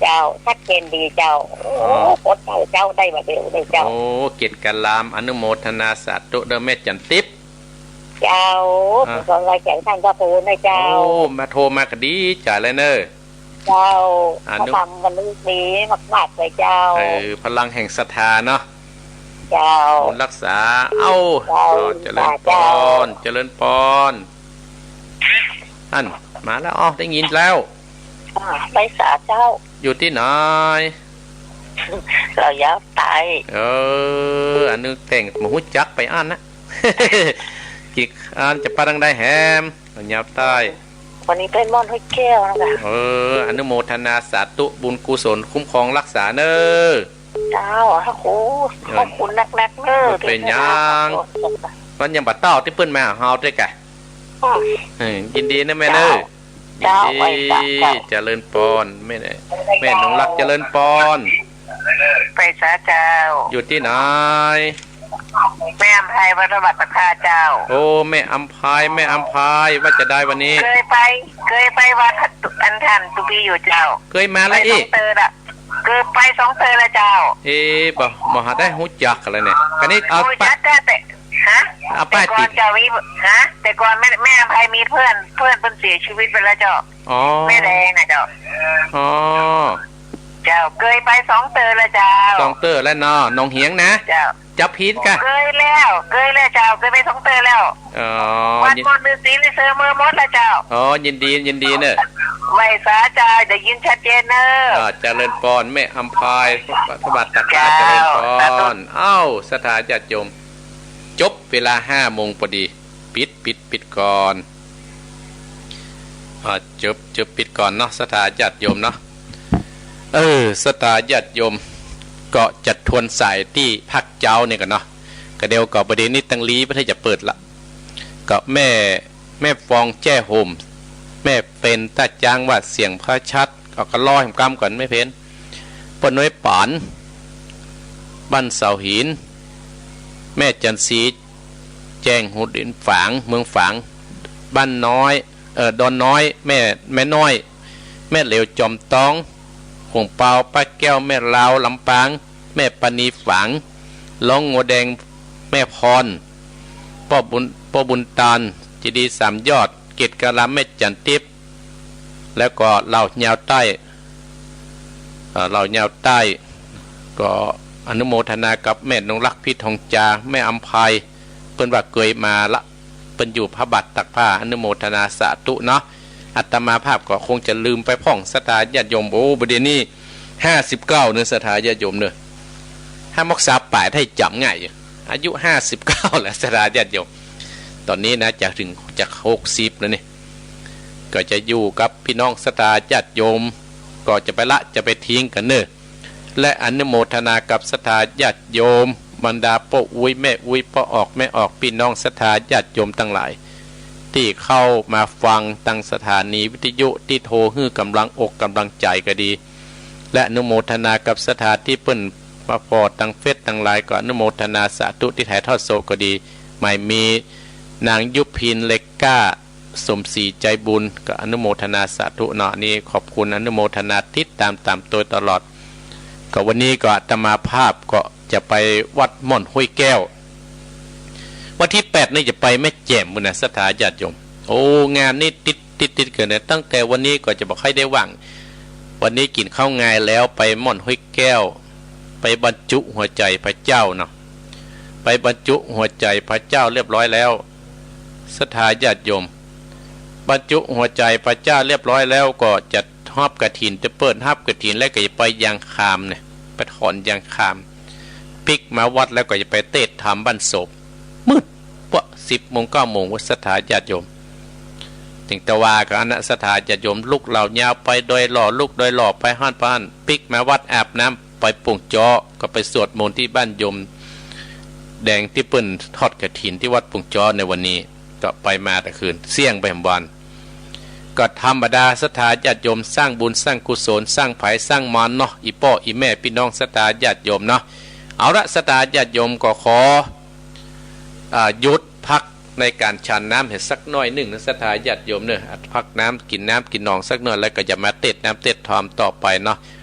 เจ้า ชัดเจนดีเจ้า โอ้ อ๋อ โคตรได้เจ้า ได้บ่าเดียวเลยเจ้า โอ้ เกตการาม อนุโมทนาสาธุเด้อแม่จันทิพย์ เจ้า อ่า ขอไหว้สาท่านพระครูนะเจ้า โอ้ มาโทรมาก็ดีจ๋าเลยเนอะ เจ้า อนุ พระธรรมวันนี้ดีมากๆ เลยเจ้า เออ พลังแห่งศรัทธาเนาะ เจ้า บุญรักษา เอ้า เจ้า เจริญปอน เจ้า เจริญปอน อั้น มาแล้ว อ้อ ได้ยินแล้ว อ่า ไหว้สาเจ้า อยู่ตี้ไหน ลาวยาวใต้ เออ อันนึงแต่งบ่ฮู้จักไปอั้นนะ กิกอันจะปาดังดายแหม ลาวยาวใต้ วันนี้เปิ้นม่อนห้วยแก้วนะคะ เออ อนุโมทนาสาธุบุญกุศลคุ้มครองรักษาเนอะ เจ้า พระครู เออ ขอบคุณนักๆ เนอะ บ่เป๋นหยัง มันยังบ่เต้าตี้เปิ้นมาหาเฮาเตื้อกะ อืม เออ ยินดีนะแม่เนอะ เจ้า ยินดี เจ้า ไหว้สาเจ้า เจริญปอน แม่ แม่นงรัก เจริญปอน ไหว้สาเจ้า อยู่ตี้ไหน แม่อำไพ วัดพระบาทตากผ้าเจ้า โอ้ แม่อำไพ แม่อำไพ ว่าจะใดวันนี้ เกยไป เกยไปวัดอันท่านตุปีอยู่เจ้า เกยมาแล้ว ไปสอง อี้ เตินละ เกยไปสองเตินละเจ้า เอ๊ะ บ่ บ่หาได้ฮู้จักกั๋นแล้วเนี่ย กะนี้เอา ฮู้จักแต่ ฮะ เอาป้ายติด แต่ก่อนเจ้ามี ฮะ แต่ก่อนแม่ แม่อำไพมีเปิ้น เปิ้น เปิ้นเสียชีวิตไปแล้วเจ้า อ๋อ แม่แดงน่ะเจ้า อ๋อ เจ้า เกยไปสองเตินละเจ้า สองเตินแล้วเนาะ หนองเหียงนะ เจ้า จับผิดกะ เกยแล้ว เกยแล้วเจ้า เกยไปสองเตินแล้ว อ๋อ วัด ยิน มนต์ฤาษีนี่เซอเมอหมดแล้วเจ้า อ๋อ ยินดี ยินดีเนอะ ไหว้สาเจ้า ได้ยินชัดเจนเนอะ อ่า เจริญปอน แม่อำไพ พระบาทตากผ้า เจ้า เจริญปอน สาธุ เอ้า ศรัทธาญาติโยม จบเวลาห้าโมงพอดี ปิด ปิด ปิดก่อน อ่า จบ จบ ปิดก่อนเนาะ ศรัทธาญาติโยมเนาะ เออ ศรัทธาญาติโยม ก็จะทวนสายตี้ภาคเจ๊านี่ก่อนเนาะ ก็เดี๋ยวก็ประเด็นนี้ตังหลีบ่ได้จะเปิดละ ก็แม่ แม่ฟองแจ้โฮม แม่เปญต้าจ๊าง ว่าเสียงบ่ชัด เอาก็รอแหมกำก่อน แม่เปญ ป้อน้อยป๋าน บ้านเสาหิน แม่จันทร์ศรี แจ้ง หัวดินฝาง เมืองฝาง บ้านน้อย เอ่อ ดอนน้อย แม่ แม่น้อย แม่เหลียว จอมตอง ขวงเปา ป้าแก้ว แม่ลาว ลำปาง แม่ปานี ฝาง ร้องงัวแดง แม่พร ป้อบุญ ป้อบุญตาน เจดีย์สามยอด เกตการาม แม่จันทิพย์ แล้วก็เหล่ายาวใต้ เอ่อ เหล่ายาวใต้ ก็อนุโมทนากับแม่นงรัก พิทองจา แม่อำไพ เปิ้นว่าเกยมาละ เปิ้นอยู่พระบาทตากผ้า อนุโมทนาสาธุเนาะ อาตมาภาพก็คงจะลืมไปพ่อง ศรัทธาญาติโยม โอ้ ประเดี๋ยวนี้ห้าสิบเก้าเนอะ ศรัทธาญาติโยมเนอะ ห้าหมกสามป๋าย ถ้าจ๋ำง่ายอยู่ อายุห้าสิบเก้าแล้ว ศรัทธาญาติโยม ต๋อนนี้นะ จะเถิง จะหกสิบแล้วนี่ ก็จะอยู่กับปี้น้องศรัทธาญาติโยม ก็จะไปละ จะไปทิ้งกั๋นเนอะ และอนุโมทนากับศรัทธาญาติโยม บรรดาป้ออุ๊ยแม่อุ๊ย ป้อออกแม่ออก ปี้น้องศรัทธาญาติโยมตังหลาย ตี้เข้ามาฟังตังสถานีวิทยุ ตี้โทรหื้อก๋ำลังอกก๋ำลังใจ๋ก็ดี และอนุโมทนากับศรัทธาตี้เปิ้นมาผ่อตังเฟซตังไลน์ ก็อนุโมทนาสาธุ ตี้ถ่ายทอดสดก็ดี หมายมีนางยุพินเล็กก้า สมศรีใจบุญ ก็อนุโมทนาสาธุเนาะ นี่ขอบคุณอนุโมทนาติดต๋ามต๋ามโตยตลอด ก็วันนี้ก็อาตมาภาพก็จะไปวัดม่อนห้วยแก้ว วันตี้แปดนี่จะไปแม่แจ่มปู้นนะศรัทธาญาติโยม โอ้ งานนี่ติดติดติดกั๋นนะ ตั้งแต่วันนี้ก็จะบ่ค่อยได้ว่าง วันนี้กิ๋นข้าวงายแล้ว ไปม่อนห้วยแก้ว ไปบรรจุหัวใจ๋พระเจ้าเนาะ ไปบรรจุหัวใจ๋พระเจ้าเรียบร้อยแล้ว ศรัทธาญาติโยม บรรจุหัวใจ๋พระเจ้าเรียบร้อยแล้ว ก็จะฮับกฐิน จะเปิดฮับกฐินแล้วก็จะไปยางคามเนี่ย ไปถอนยางคาม ปิ๊กมาวัดแล้วก็จะไปเตศน์ธรรมบ้านโสม มืด ปะ สิบโมงเก้าโมง ศรัทธาญาติโยม จึงตะวาก็อันนะศรัทธาญาติโยม ลุกเหล่ายาวไปดอยหล่อ ลุกดอยหล่อไปหั้นไปหั้น ปิ๊กมาวัดอาบน้ำ ไปป่งจ้อ ก็ไปสวดมนต์ตี้บ้านโยมแดงตี้เปิ้นทอดกฐินตี้วัดป่งจ้อในวันนี้ ก็ไปมาแต่คืน เสี้ยงไปแหมวัน ก็ธรรมดาศรัทธาญาติโยม สร้างบุญสร้างกุศล สร้างใผสร้างมันเนาะ อี่ป้ออี่แม่ปี้น้องศรัทธาญาติโยมเนาะ เอาละศรัทธาญาติโยมก็ขอ อ่า หยุดพักในก๋านฉันน้ำเหียสักหน้อยนึ่งนะศรัทธาญาติโยมเนาะ พักน้ำกิ๋นน้ำกิ๋นหนองสักหน้อย แล้วก็จะมาเตศน์น้ำเตศน์ธรรมต่อไปเนาะ